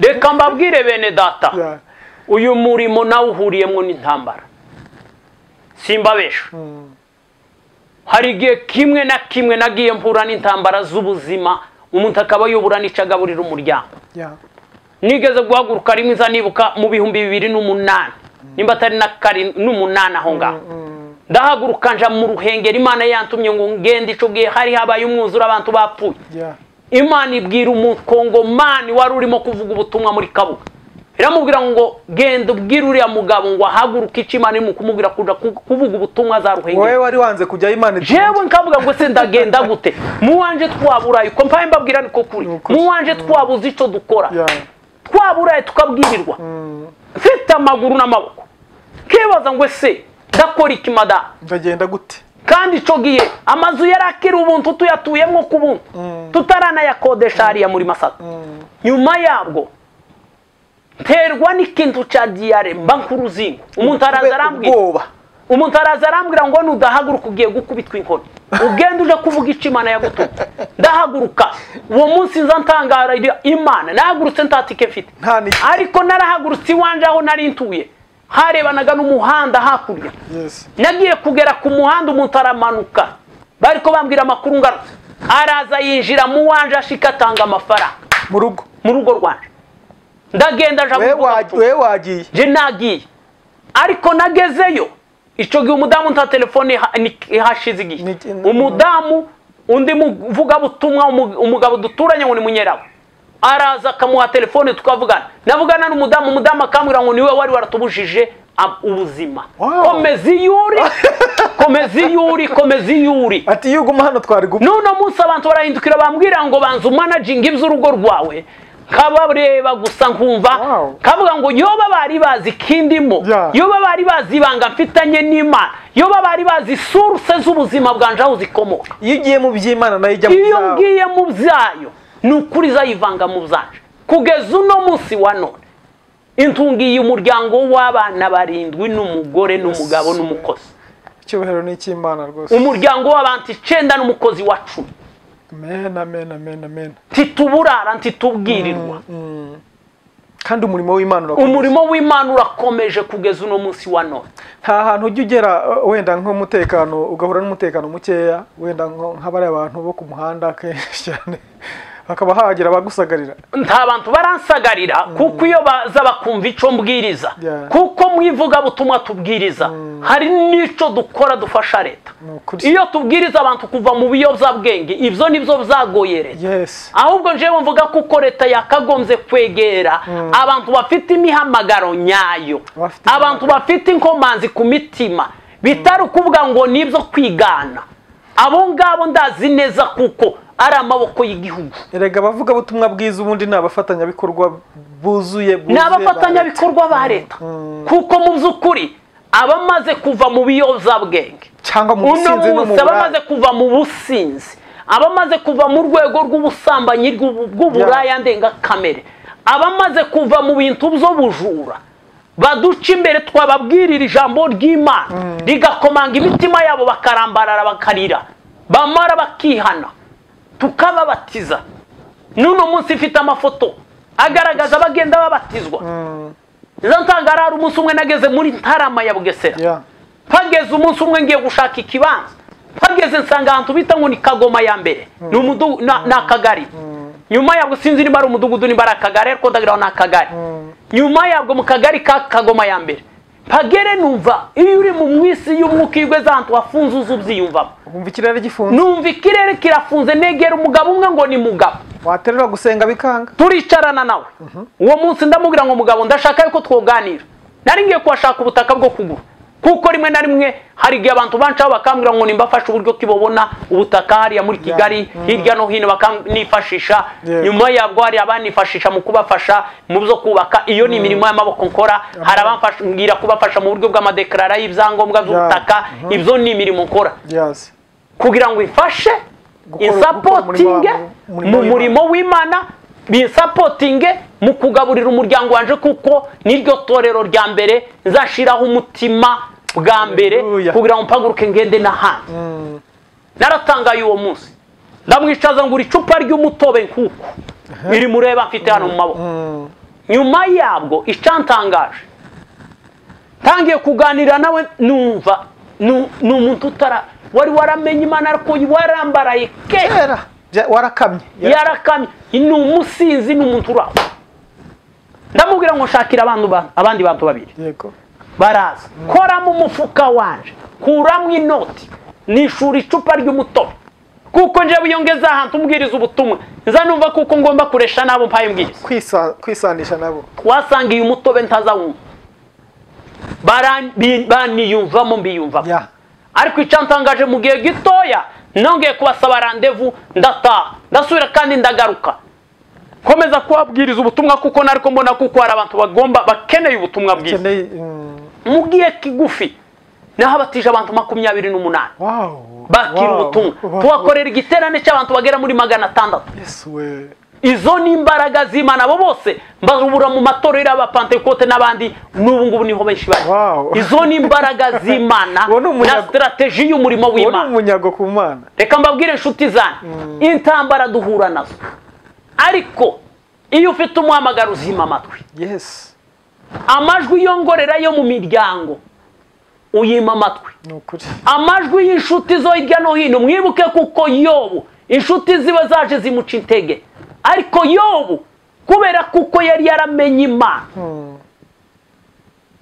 Reka mbabwire bene data, uyu murimo nawe uhuriyemo n'intambara, simbabesha. Hari igihe kimwe na kimwe nagiye mpura n'intambara z'ubuzima, umuntu akaba yobura n'icagaburira umuryango. Nigeze guhaguruka rimwe nza nibuka mu 2008, nimba atari na 8 aho ngaho, ndahaguruka nja mu Ruhengeri. Imana yantumye ngo ngende, ico gihe hari habaye umwuzure, abantu bapfuye. Imana ibwira umukongomani wari urimo kuvuga ubutumwa muri Kabuga, Iramubwira ngo genda ubwire uriya mugabo ngo ahaguruke icyo Imana irimo kumubwira kuja kuvuga ubutumwa za Ruhengeri. Wowe wari wanze kujya Imana. Jewe nkavuga ngo se ndagenda gute? Mu wanje twaburaye ko mpaye mbabwira niko kuri. Mu wanje twabuze ico dukora. Twaburaye tukabwirirwa. Mfite amaguru n'amaboko. Kibaza ngo se ndakora iki mada? Ndagenda gute? Kandi ico gihe amazu yarakira ubuntu tuyatuyemwo ku buntu. Tutaranayakodesha hariya muri Masaka. Nyuma yabwo terwa n'ikintu ca diare mba nkuruzingo. Umuntu araza arambwira. Umuntu araza arambwira ngo nudahaguruka ugiye gukubitwa inkoni. Ugenda uje kuvuga ico Imana yagutumye. Ndahaguruka. Uwo munsi nza ntangara Imana. Nahagurutse ntatike mfite. Ariko narahagurutse iwanje aho nari ntuye. Harebanaga n'umuhanda hakurya. Nagiye kugera ku muhanda umuntu aramanuka. Bariko bambwira amakuru ngarutse. Araza yinjira mu wanje ashika atanga amafaranga. Mu rugo. Mu rugo rwanje. Ndagenda nja wewe wagiye. Je nagiye. Ariko nagezeyo ico gihe umudamu nta telefone ihashize igihe. Umudamu undi muvuga butumwa umugabo duturanye ngo ni munyerawe. Araza akamuha telefone tukavugana. Navugana n'umudamu, umudamu akambwira ngo niwe wari waratubujije ubuzima. Komeza iyuri, komeza iyuri, komeza iyuri. Ati iyo uguma hano twari gupfa. None munsi abantu barahindukira bambwira ngo banza managing iby'urugo rwawe. Kabareba gusa nkumva kavuga ngo yoba bari bazi kindimo, yoba bari bazi ibanga mfitanye n'Imana, yoba bari bazi source z'ubuzima bwanje aho zikomoka. Iyo ugiye mu by'Imana nayo ijya mu byayo. Iyo ngiye mu byayo nukuri zayivanga mu byanje. Kugeza uno munsi wa none intungiye umuryango w'abana barindwi n'umugore n'umugabo n'umukozi. Icyubahiro ni icy'Imana rwose. Umuryango w'abantu 9 n'umukozi wa 10. Amen, amen, amen, amen. Tituburara ntitubwirirwa. Kandi umurimo w'Imana urakomeje. Umurimo w'Imana urakomeje kugeza uno munsi wa none. Nta hantu ujya ugera wenda nk'umutekano ugahura n'umutekano mukeya, wenda nk'abari abantu bo ku muhanda kenshi cyane bakaba hagira abagusagarira. Nta bantu baransagarira kuko iyo baza bakumva ico mbwiriza. Kuko mwivuga butumwa tubwiriza hari nico dukora dufasha leta. Iyo tubwiriza abantu kuva mu biyobyabwenge ivyo nivyo byagoye leta. Ahubwo njewe mvuga kuko leta yakagombye kwegera abantu bafite imihamagaro nyayo, abantu bafite inkomanzi ku mitima, bitari ukuvuga ngo nibyo kwigana. Abo ngabo ndazi neza kuko ari amaboko y'igihugu. Erega abavuga butumwa bwiza ubundi ni abafatanyabikorwa buzuye, ni abafatanyabikorwa ba leta. Kuko mu by'ukuri abamaze kuva mu biyobyabwenge cyangwa mu businzi no mu buraya, abamaze kuva mu businzi, abamaze kuva mu rwego rw'ubusambanyi bw'uburaya ndengakamere, abamaze kuva mu bintu by'ubujura, baduca imbere twababwirira ijambo ry'Imana rigakomanga imitima yabo bakarambarara bakarira, bamara bakihana tukababatiza. Nuno munsi mfite amafoto agaragaza bagenda babatizwa. Izo ntangara hari umunsi umwe nageze muri Ntarama ya Bugesera. Pageze umunsi umwe ngiye gushaka ikibanza. Pageze nsanga ahantu bita ngo ni Kagoma ya mbere. Ni umudugudu na akagari. Nyuma yabwo sinzi niba ari umudugudu niba ari akagari ariko ndagira ngo ni akagari. Nyuma yabwo mu kagari ka Kagoma ya mbere. Pagere numva iyo uri mu mwisi y'umwuka igwe zantu wafunze uzubyiyumvamo. Umva ikirere gifunze. Numva ikirere kirafunze negera umugabo umwe ngo ni mugabo. Waterera gusenga bikanga. Turicarana nawe. Uwo munsi ndamubwira ngo mugabo ndashaka yuko twoganira. Nari ngiye kuhashaka ubutaka bwo kugura. Kuko rimwe na rimwe hari igihe abantu bancaho bakambwira ngo nimbafashe uburyo kibobona ubutaka hariya muri Kigali hirya no hino bakanifashisha. Nyuma yabwo hari abanifashisha mu kubafasha mu byo kubaka. Iyo ni imirimo y'amaboko nkora. Hari abamfasha kubafasha mu buryo bw'amadeklarara y'ibyangombwa by'ubutaka. Ibyo ni imirimo nkora kugira ngo ifashe insapotinge mu murimo w'Imana, binsapotinge mu kugaburira umuryango wanje, kuko niryo torero rya mbere nzashiraho umutima bwa mbere kugira ngo mpaguruke ngende n'ahandi. Naratangaye uwo munsi ndamwicaza ngo icupa ry'umutobe nkuko iri mureba mfite hano mu maboko. Nyuma yabwo icantangaje ntangiye kuganira nawe numva ni umuntu utara wari waramenye Imana ariko warambaraye kera warakamye yarakamye, ni umusinzi ni umuntu uraho. Ndamubwira ngo shakira abandi bantu babiri. Yego. Baraza. Kora mu mufuka wanje, kuramo inoti, nishura icupa ry'umutobe. Kuko nje biyongeza ahantu umbwiriza ubutumwa, nza numva kuko ngomba kuresha nabo mpaye mbwiriza, kwisanisha nabo. Twasangiye umutobe ntazawumva, baniyumvamo mbiyumvamo. Ariko icyantangaje mu gihe gitoya nongeye kubasaba rendez-vous, ndataha, ndasubira kandi ndagaruka komeza kubabwiriza ubutumwa, kuko nariko mbona kuko hari abantu bagomba bakeneye ubutumwa bwiza. Mu gihe kigufi naho abatije abantu 28 bakira ubutumwa, tubakorera igiterane cy'abantu bagera muri 600. Izo ni imbaraga z'Imana. Abo bose mbabura mu matorero y'Abapantekote n'abandi, n'ubu ngubu niho benshi bari. Izo ni imbaraga z'Imana na strategy y'umurimo w'Imana. Umunyago ku Mana. Reka mbabwire inshuti zanjye, intambara duhura nazo, ariko iyo ufite umuhamagaro uzima amatwi. Amajwi yongorera yo mu miryango uyima amatwi. Amajwi y'inshuti zo hirya no hino, mwibuke kuko Yobu inshuti ziba zaje zimuca intege, ariko Yobu kubera kuko yari yaramenye Imana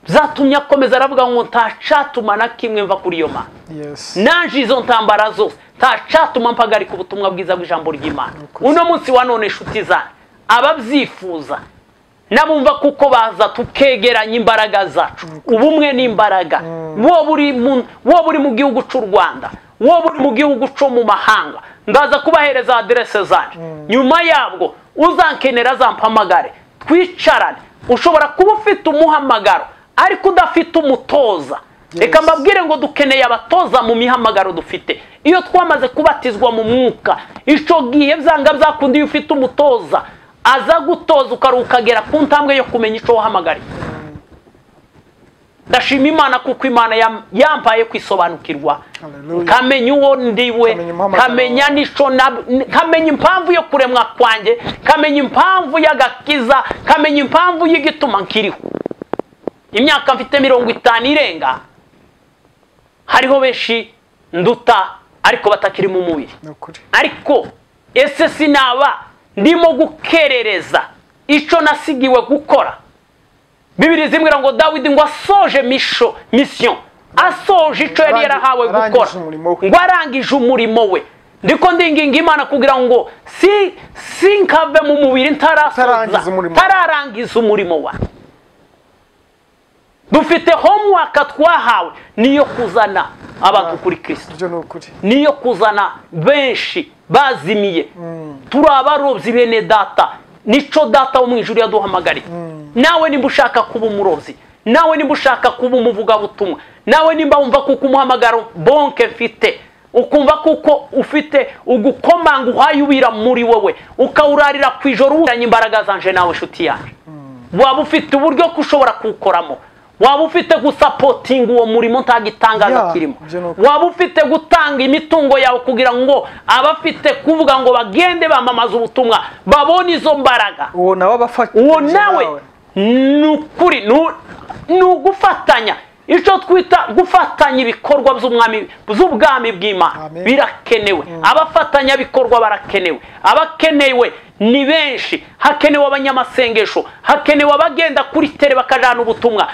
zatumye akomeza aravuga ngo ntacatuma na kimwe mva kuri iyo Mana. Nanje izo ntambara zose ntacatuma mpagarika ubutumwa bwiza bw'ijambo ry'Imana. Uno munsi wa none inshuti zanjye, ababyifuza nabumva kuko baza tukegeranya imbaraga zacu, ubumwe n'imbaraga. Wowe uri mu gihugu cy'u Rwanda, wowe uri mu gihugu cyo mu mahanga, ndaza kubahereza adresse zanje. Nyuma yabwo uzankenera azampamagare, twicarane. Ushobora kuba ufite umuhamagaro ariko udafite umutoza. Reka mbabwire ngo dukeneye abatoza mu mihamagaro dufite. Iyo twamaze kubatizwa mu mwuka, ico gihe byanga byakundi iyo ufite umutoza aza gutoza ukarukagera ku ntambwe yo kumenya ico wahamagariye. Ndashima Imana kuko Imana yampaye kwisobanukirwa, kamenya uwo ndiwe, kamenya nico, kamenya impamvu yo kuremwa kwanjye, kamenya impamvu y'agakiza, kamenya impamvu y'igituma nkiriho. Imyaka mfite 50 irenga, hariho benshi nduta ariko batakiri mu mubiri. Ariko ese sinaba ndimo gukerereza ico nasigiwe gukora? Bibiri zimbwira ngo Dawidi ngo asoje mission, asoje ico yari yarahawe gukora, ngo arangije umurimo we. Ndiko ndinginga Imana kugira ngo sinkave mu mubiri ntararangiza umurimo wa. Dufite homework twahawe, niyo kuzana abantu kuri Kristo, niyo kuzana benshi bazimiye. Turi abarobyi bene data, nico data wo mu ijuru yaduhamagariye. Nawe nimba ushaka kuba umurovyi, nawe nimba ushaka kuba umuvugabutumwa, nawe nimba wumva kuko umuhamagaro bonke mfite, ukumva kuko ufite ugukomanga uhayubira muri wowe, ukawurarira ku ijoro uranye imbaraga zanje, nawe nshuti yanjye, waba ufite uburyo kushobora kuwukoramo, waba ufite gusapotinga uwo murimo ntagitangaza kirimo, waba ufite gutanga imitungo yawe kugira ngo abafite kuvuga ngo bagende bamamaza ubutumwa babone izo mbaraga. Uwo nawe abafata, uwo nawe nukuri nugufatanya, ico twita gufatanya ibikorwa by'umwami by'ubwami bw'Imana birakenewe. Abafatanya bikorwa barakenewe, abakenewe ni benshi. Hakenewe abanyamasengesho, hakenewe abagenda kuri tere bakajana ubutumwa,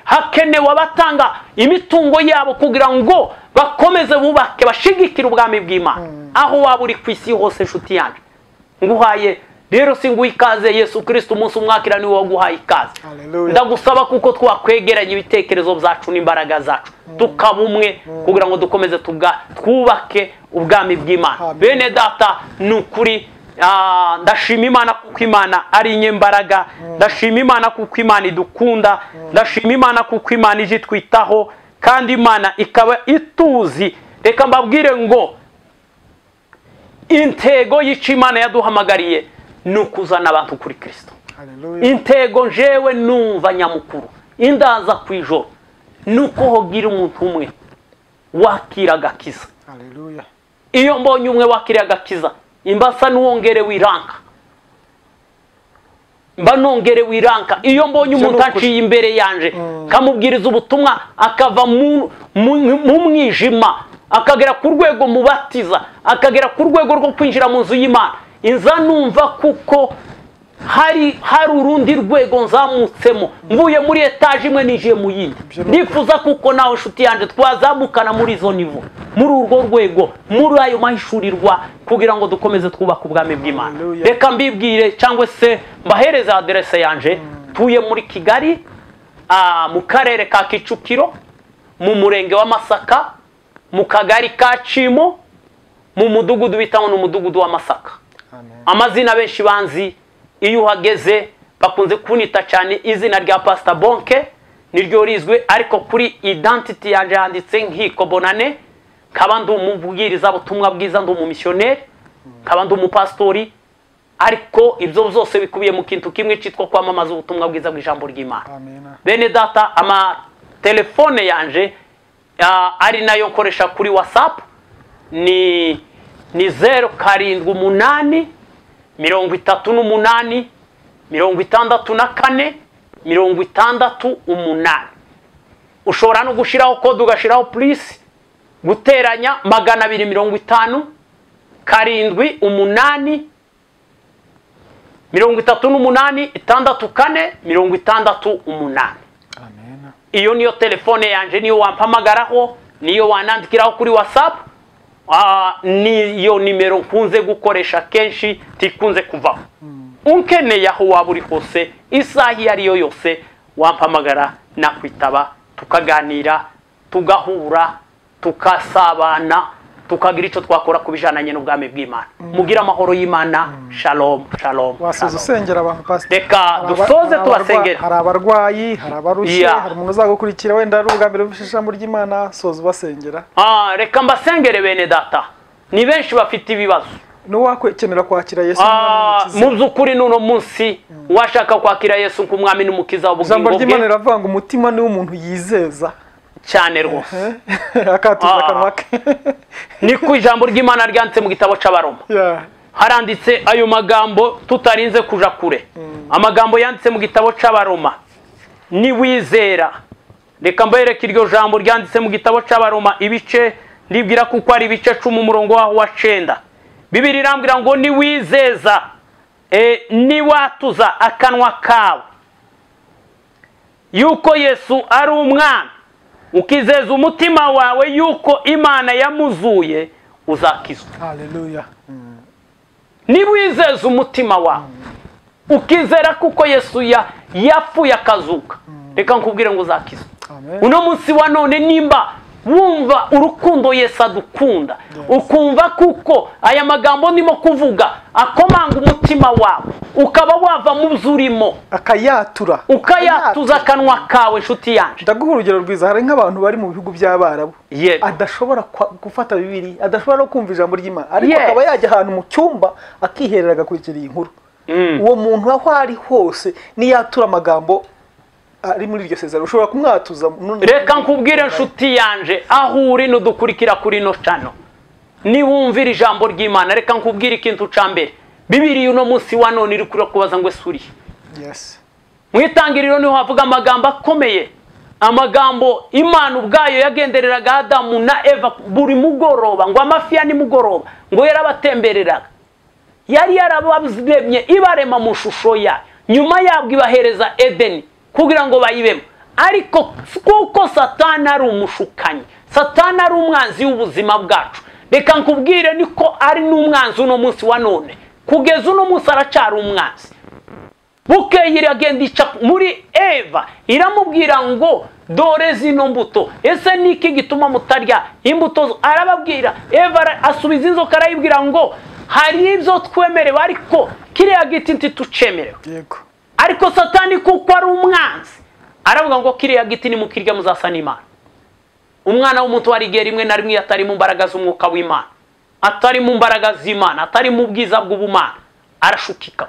hakenewe abatanga imitungo yabo kugira ngo bakomeze bubake bashigikire ubwami bw'Imana. Aho waba uri ku isi hose nshuti yanjye, nguhaye rero singuha ikaze. Yesu Kristo umunsi umwakira niwe waguhaye ikaze. Ndagusaba kuko twakwegeranya ibitekerezo byacu n'imbaraga zacu, tukaba umwe kugira ngo dukomeze twubake ubwami bw'Imana. Bene data, nukuri ndashima Imana kuko Imana ari inyembaraga, ndashima Imana kuko Imana idukunda, ndashima Imana kuko Imana ije twitaho, kandi Imana ikaba ituzi. Reka mbabwire ngo intego y'ico Imana yaduhamagariye ni ukuzana abantu kuri Kristo. Intego njewe numva nyamukuru indaza ku ijoro nuko hogira umuntu umwe wakira agakiza. Iyo mbonye umwe wakira agakiza, imbasa nuwongere wiranka, mba nongere wiranka. Iyo mbonye umuntu aciye imbere yanje kamubwiriza ubutumwa akava mu mwijima akagera ku rwego mubatiza, akagera ku rwego rwo kwinjira mu nzu y'Imana, inza numva kuko Hari urundi rwego nzamutsemo, mvuye muri etaje imwe ninjiye mu yindi. Ndifuza kuko nawe nshuti yanjye twazamukana muri izo nivo, muri urwo rwego, muri ayo mahishurirwa, kugira ngo dukomeze twubake ubwami bw'Imana. Reka mbibwire cyangwa se mbahereze aderese yanje. Tuye muri Kigali, mu karere ka Kicukiro, mu murenge wa Masaka, mu kagari ka Cimo, mu mudugudu bita ngo umudugudu wa Masaka. Amazina benshi banzi, iyo uhageze bakunze kunita cyane izina rya Pastor Bonke, niryo rizwe, ariko kuri identity yanje handitse Nkiko Bonane. Nkaba ndi umubwiriza butumwa bwiza, ndi umumissionnaire, nkaba ndi umupastori, ariko ibyo byose bikubiye mu kintu kimwe cyitwa kwamamaza ubutumwa bwiza bw'ijambo ry'Imana. Bene data, ama telefone yanje ari nayo nkoresha kuri WhatsApp ni 078 38 64 68. Ushobora no gushiraho code, ugashiraho plus guteranya 250 7 8 38 64 68. Amen. Iyo niyo telefone yanje, niyo wampamagaraho, niyo wanandikiraho kuri WhatsApp. Niyo nimero nkunze gukoresha kenshi, tikunze kuvaho. Unkeneye aho waba uri hose, isaha iyo ariyo yose, wampamagara nakwitaba, tukaganira, tugahura, tukasabana, tukagira icyo twakora kubijananye n'ubwami bw'Imana. Mugira amahoro y'Imana. Shalom, shalom. Wasoza usengera abantu, Pastor. Reka dusoze tubasengera. Hari abarwayi, hari abarushye, hari umuntu uzagukurikira wenda ari ubwa mbere ijambo ry'Imana, soza ubasengera. Reka mbasengere bene data. Ni benshi bafite ibibazo. N'uwakwekenera kwakira Yesu nk'umwami n'umukiza. Mu by'ukuri n'uno munsi washaka kwakira Yesu nk'umwami n'umukiza w'ubugingo bwe. Ijambo ry'Imana riravuga ngo umutima ni umuntu yizeza cyane rwose, akatuza akanwa ke. Niko ijambo ry'Imana ryanditse mu gitabo c'Abaroma. Haranditse ayo magambo tutarinze kuja kure. Amagambo yanditse mu gitabo c'Abaroma, ni wizera. Reka mbereke iryo jambo ryanditse mu gitabo c'Abaroma, ibice ndibwira kuko ari ibice 10 umurongo waho wa 9. Bibiri irambwira ngo ni wizeza, ni watuza akanwa kawe yuko Yesu ari umwami, ukizeza umutima wawe yuko Imana yamuzuye, uzakizwa. Haleluya. Niba wizeza umutima wawe, ukizera kuko Yesu yapfuye akazuka, reka nkubwire ngo uzakizwa. Uno munsi wa none nimba wumva urukundo Yesu adukunda, ukumva kuko aya magambo ndimo kuvuga akomanga umutima wawe, ukaba wava mu byurimo, akayatura, ukayatuza akanwa kawe, nshuti yanje. Ndaguha urugero rwiza. Hari nk'abantu bari mu bihugu by'Abarabu, adashobora gufata Bibiliya, adashobora no kumva ijambo ry'Imana, ariko akaba yajya ahantu mu cyumba akiherera agakurikira iyi nkuru. Uwo muntu aho ari hose niyatura amagambo ari muri iryo sezerano, ushobora kumwatuza. Reka nkubwire nshuti yanje, aho uri nudukurikira kuri no channel, niwumvira ijambo ry'Imana, reka nkubwire ikintu ca mbere. Bibiliya uno munsi wa none iri kubaza ngo ese urihe? Yes. Mu itangiriro niho havuga amagambo akomeye, amagambo Imana ubwayo yagendereraga Adamu na Eva buri mugoroba, ngo amafi ya nimugoroba ngo yarabatembereraga. Yari yarabaremye ibarema mu shusho yayo, nyuma yabwo ibahereza Edeni kugira ngo bayibemo. Ariko kuko Satani ari umushukanyi, Satani ari umwanzi w'ubuzima bwacu, reka nkubwire niko ari n'umwanzi uno munsi wa none. Kugeza uno munsi aracyari umwanzi. Bukeye iragenda ica muri Eva, iramubwira ngo dore zino mbuto, ese niki gituma mutarya imbuto? Arababwira. Eva asubiza inzoka arayibwira ngo hari ibyo twemerewe, ariko kiriya giti ntitucemerewe. Yego. Ariko Satani kuko ari umwanzi aravuga ngo kiriya giti nimukirya muzasa n'Imana. Umwana w'umuntu wari igihe rimwe na rimwe atari mu mbaraga z'umwuka w'Imana, atari mu mbaraga z'Imana, atari mu bwiza bw'ubumana, arashukika.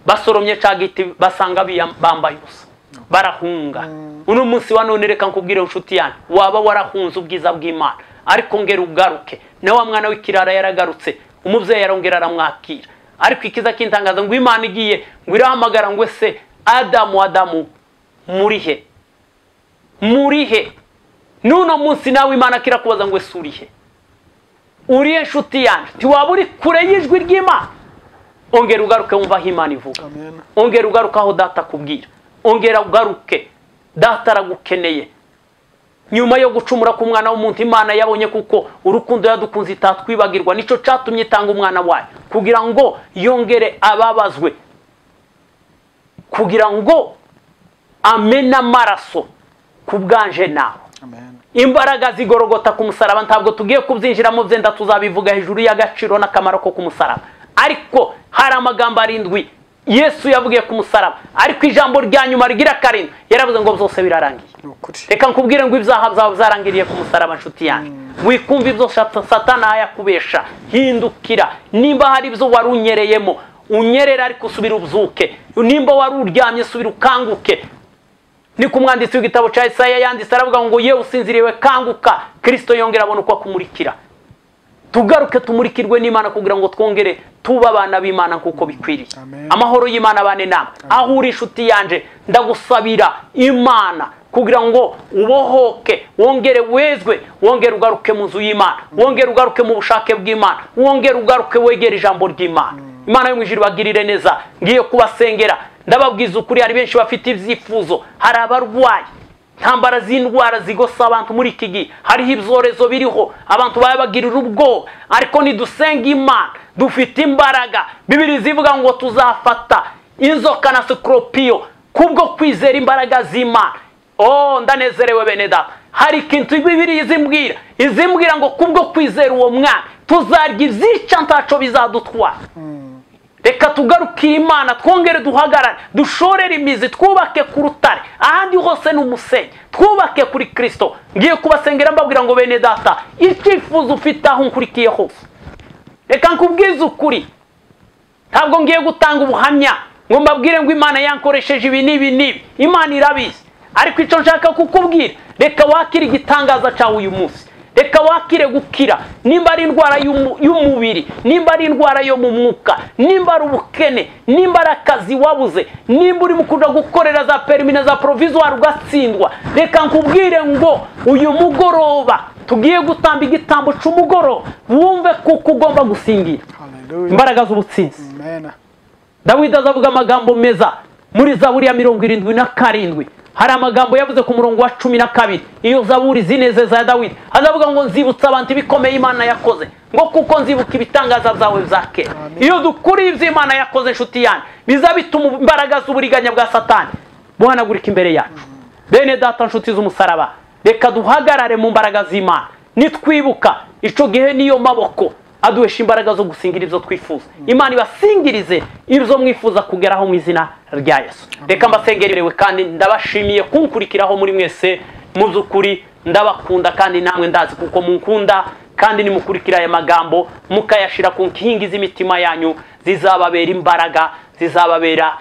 Basoromye ca giti basanga bambaye ubusa, barahunga. Uno munsi wa none reka nkubwire nshuti yanjye, waba warahunze ubwiza bw'Imana, ariko ngera ugaruke. Na wa mwana w'ikirara yaragarutse, umubyeyi yarongera aramwakira. Ariko ikiza kintangaza ngo Imana igiye ngo irahamagara ngo ese Adamu, Adamu murihe? Murihe? Nuno munsi nawe Imana kirakubaza ngo ese urihe? Urihe nshuti yanjye? Ntiwaba uri kure y'ijwi ry'Imana? Ongera ugaruke wumva aho Imana ivuga. Ongera ugaruke aho data akubwira. Ongera ugaruke, data aragukeneye. Nyuma yo gucumura k'umwana w'umuntu, Imana yabonye kuko urukundo yadukunze itatwibagirwa, nico catumye itanga umwana wayo kugira ngo yongere ababazwe, kugira ngo amene amaraso ku bwanje nawe. Imbaraga zigorogota ku musaraba ntabwo tugiye kubyinjiramo, byenda tuzabivuga hejuru y'agaciro n'akamaro ko ku musaraba. Ariko hari amagambo 7 Yesu yavugiye ku musaraba, ariko ijambo rya nyuma rigira 7 yaravuze ngo byose birarangiye. Reka nkubwire ngo ibyaha byawe byarangiriye ku musaraba, nshuti yanjye. Wikumva ibyo Satana yakubesha, hindukira. Nimba hari ibyo wari unyereyemo, unyerera ariko usubira ubyuke. Nimba wari uryamye, subira ukanguke. Niko umwanditsi w'igitabo cya Isaya yanditse, aravuga ngo yewe usinziriwe kanguka, Kristo yongera abona uko akumurikira. Tugaruke tumurikirwe n'Imana kugira ngo twongere tuba abana b'Imana nkuko bikwiriye. Amahoro y'Imana abane namwe. Aho uri inshuti yanje, ndagusabira Imana kugira ngo ubohoke, wongere wezwe, wongere ugaruke mu nzu y'Imana, wongere ugaruke mu bushake bw'Imana, wongere ugaruke wegere ijambo ry'Imana. Imana yo mu ijuru ibagirire neza. Ngiye kubasengera, ndababwiza ukuri, hari benshi bafite ibyifuzo, hari abarwayi, ntambara z'indwara zigosa abantu muri iki gihe, hariho ibyorezo biriho, abantu babagirira ubwoba. Ariko nidusenga Imana dufite imbaraga. Bibiri zivuga ngo tuzafata inzoka na sikorupiyo kubwo kwizera imbaraga z'Imana. Oh, ndanezerewe bene data. Hari ikintu Bibiri izimbwira ngo kubwo kwizera uwo mwana tuzarya ibyica ntaco bizadutwara. Reka tugaruke Imana, twongere duhagarare, dushorere imizi, twubake ku rutare, ahandi hose ni umusenyi, twubake kuri Kristo. Ngiye kubasengera mbabwira ngo bene data, icyifuzo ufite aho nkurikiye hose, reka nkubwize ukuri, ntabwo ngiye gutanga ubuhamya ngo mbabwire ngo Imana yankoresheje ibi n'ibi n'ibi. Imana irabizi, ariko icyo nshaka kukubwira, reka wakire igitangaza cyawe uyu munsi. Reka wakire gukira, nimba ari indwara y'umubiri, nimba ari indwara yo mu mwuka, nimba ari ubukene, nimba ari akazi wabuze, nimba uri mukunda gukorera za permis na za provisoire ugatsindwa, reka nkubwire ngo uyu mugoroba tugiye gutamba igitambo c'umugoroba, wumve kuko ugomba gusingira imbaraga z'ubutsinzi. Dawidi azavuga amagambo meza muri Zaburi ya 77. Hari amagambo yavuze ku murongo wa 12. Iyo zaburi zinezeza ya Dawidi, azavuga ngo nzibutsa abantu ibikomeye Imana yakoze, ngo kuko nzibuka ibitangaza byawe bya kera. Iyo dukuri ibyo Imana yakoze, nshuti yanjye, biza bituma imbaraga z'uburiganya bwa Satani buhanagurika imbere yacu. Bene data, nshuti z'umusaraba, reka duhagarare mu mbaraga z'Imana. Nitwibuka ico gihe niyo maboko aduhesha imbaraga zo gusingira ibyo twifuza. Imana ibasingirize ibyo mwifuza kugeraho mu izina rya Yesu. Reka mbasengerewe kandi ndabashimiye kunkurikiraho muri mwese. Mu by'ukuri ndabakunda kandi namwe ndazi kuko munkunda, kandi nimukurikira aya magambo mukayashira ku nkingi z'imitima yanyu, zizababera imbaraga, zizababera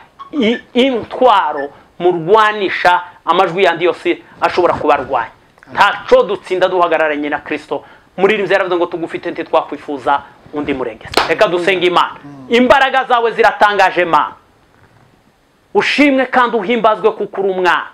intwaro murwanisha amajwi yandi yose ashobora kubarwanya. Ntaco dutsinda duhagararanye na Kristo. Muririmbyi yaravuze ngo tugufite ntitwakwifuza undi murengezi. Reka dusenge Imana. Imbaraga zawe ziratangaje Mana. Ushimwe kandi uhimbazwe kuko uri umwana.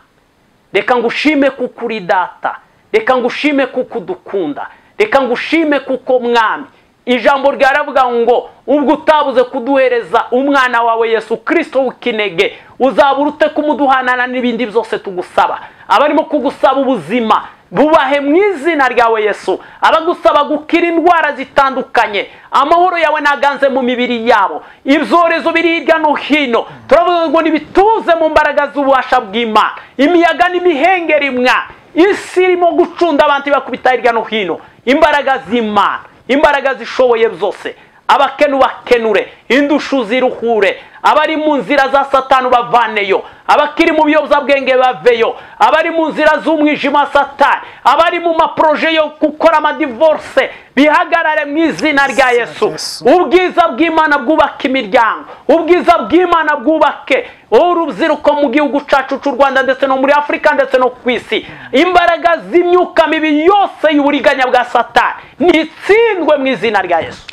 Reka ngushime kuko uri data. Reka ngushime kuko udukunda. Reka ngushime kuko mwami. Ijambo ryaravuga ngo ubwo utabuze kuduhereza umwana wawe Yesu Kristo w'ikinege, uzabura ute kumuduhanana n'ibindi byose tugusaba. Abarimo kugusaba ubuzima bubahe mu izina ryawe Yesu. Abagusaba gukira indwara zitandukanye, amahoro yawe naganze mu mibiri yabo. Ibyorezo biri hirya no hino turavuga ngo nibituze mu mbaraga z'ububasha bw'Imana. Imiyaga n'imihengeri mwa isi irimo gucunda abantu bakubita hirya no hino. Imbaraga z'Imana, imbaraga zishoboye byose, abakenu bakenure, indushu ziruhure, abari mu nzira za Satani bavaneyo, abakiri mu biyobyabwenge baveyo, abari mu nzira z'umwijima Satani, abari mu maproje yo gukora amadivorce bihagarare mu izina rya Yesu. Ubwiza bw'Imana bwubaka imiryango, ubwiza bw'Imana bwubake urubyiruko mu gihugu cyacu cy'u Rwanda ndetse no muri Afurika ndetse no ku isi. Imbaraga z'imyuka mibi yose y'uburiganya bwa Satani nitsindwe mu izina rya Yesu.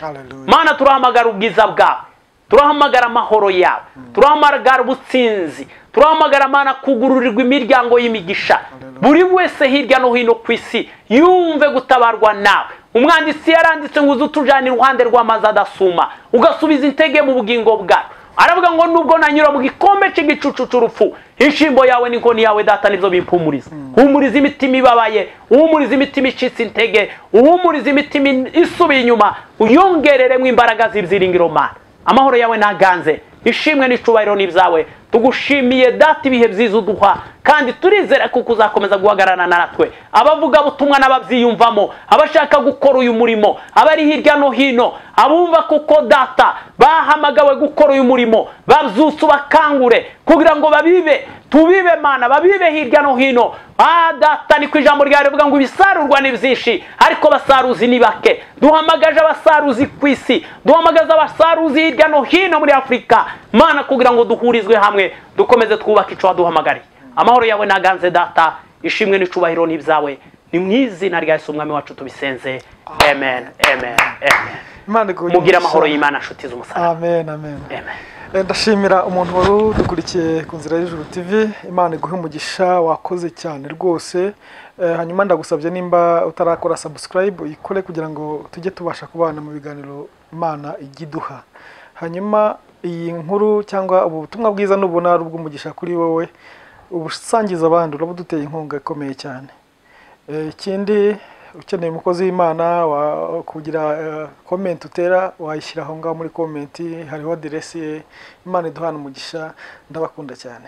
Mana, turahamagara ubwiza bwawe, turahamagara amahoro yawe, turahamagara ubutsinzi, turahamagara Mana kugururirwa imiryango y'imigisha. Buri wese hirya no hino ku isi yumve gutabarwa nawe. Umwanditsi yaranditse ngo uzutujana iruhande rw'amazi adasuma, ugasubiza intege mu bugingo bwacu. Aravuga ngo nubwo nanyura mu gikombe cy'igicucu cy'urupfu, inshimbo yawe n'inkoni yawe data nibyo bimpumuriza. Humuriza imitima ibabaye, uhumuriza imitima icitse intege, uhumuriza imitima isubiye inyuma, uyongereremo imbaraga z'ibyiringiro Mana. Amahoro yawe naganze, ishimwe n'icubahiro n'ibyawe. Tugushimiye data ibihe byiza uduha, kandi turizera kuko uzakomeza guhagararana natwe. Abavuga butumwa n'ababyiyumvamo, abashaka gukora uyu murimo, abari hirya no hino, abumva kuko data bahamagawe gukora uyu murimo, babyutse bakangure kugira ngo babibe, tubibe Mana, babibe hirya no hino. Data ni ku ijambo ryawe rivuga ngo ibisarurwa ni byinshi ariko basaruzi ni bake. Duhamagaje abasaruzi ku isi, duhamagaze abasaruzi hirya no hino muri Afurika Mana, kugira ngo duhurizwe hamwe, dukomeze twubake ico waduhamagariye. Amahoro yawe naganze data, ishimwe n'icubahiro n'ibyawe, ni mu izina rya Yesu umwami wacu tubisenze. Amen, amen, amen. Mugira amahoro y'Imana nshuti z'umusaraba. Amen, amen, amen. Ndashimira umuntu wari udukurikiye ku Nzira y'Ijuru TV. Imana iguhe umugisha, wakoze cyane rwose. Hanyuma ndagusabye nimba utarakora subscribe uyikore kugira ngo tujye tubasha kubana mu biganiro Imana igiduha. Hanyuma iyi nkuru cyangwa ubu butumwa bwiza nubona ari ubw'umugisha kuri wowe, ubusangiza abandi, uraba uduteye inkunga ikomeye cyane. Ikindi ukeneye umukozi w'Imana kugira comment utera, wayishyira aho ngaho muri comment, hariho aderesi ye. Imana iduhana umugisha, ndabakunda cyane.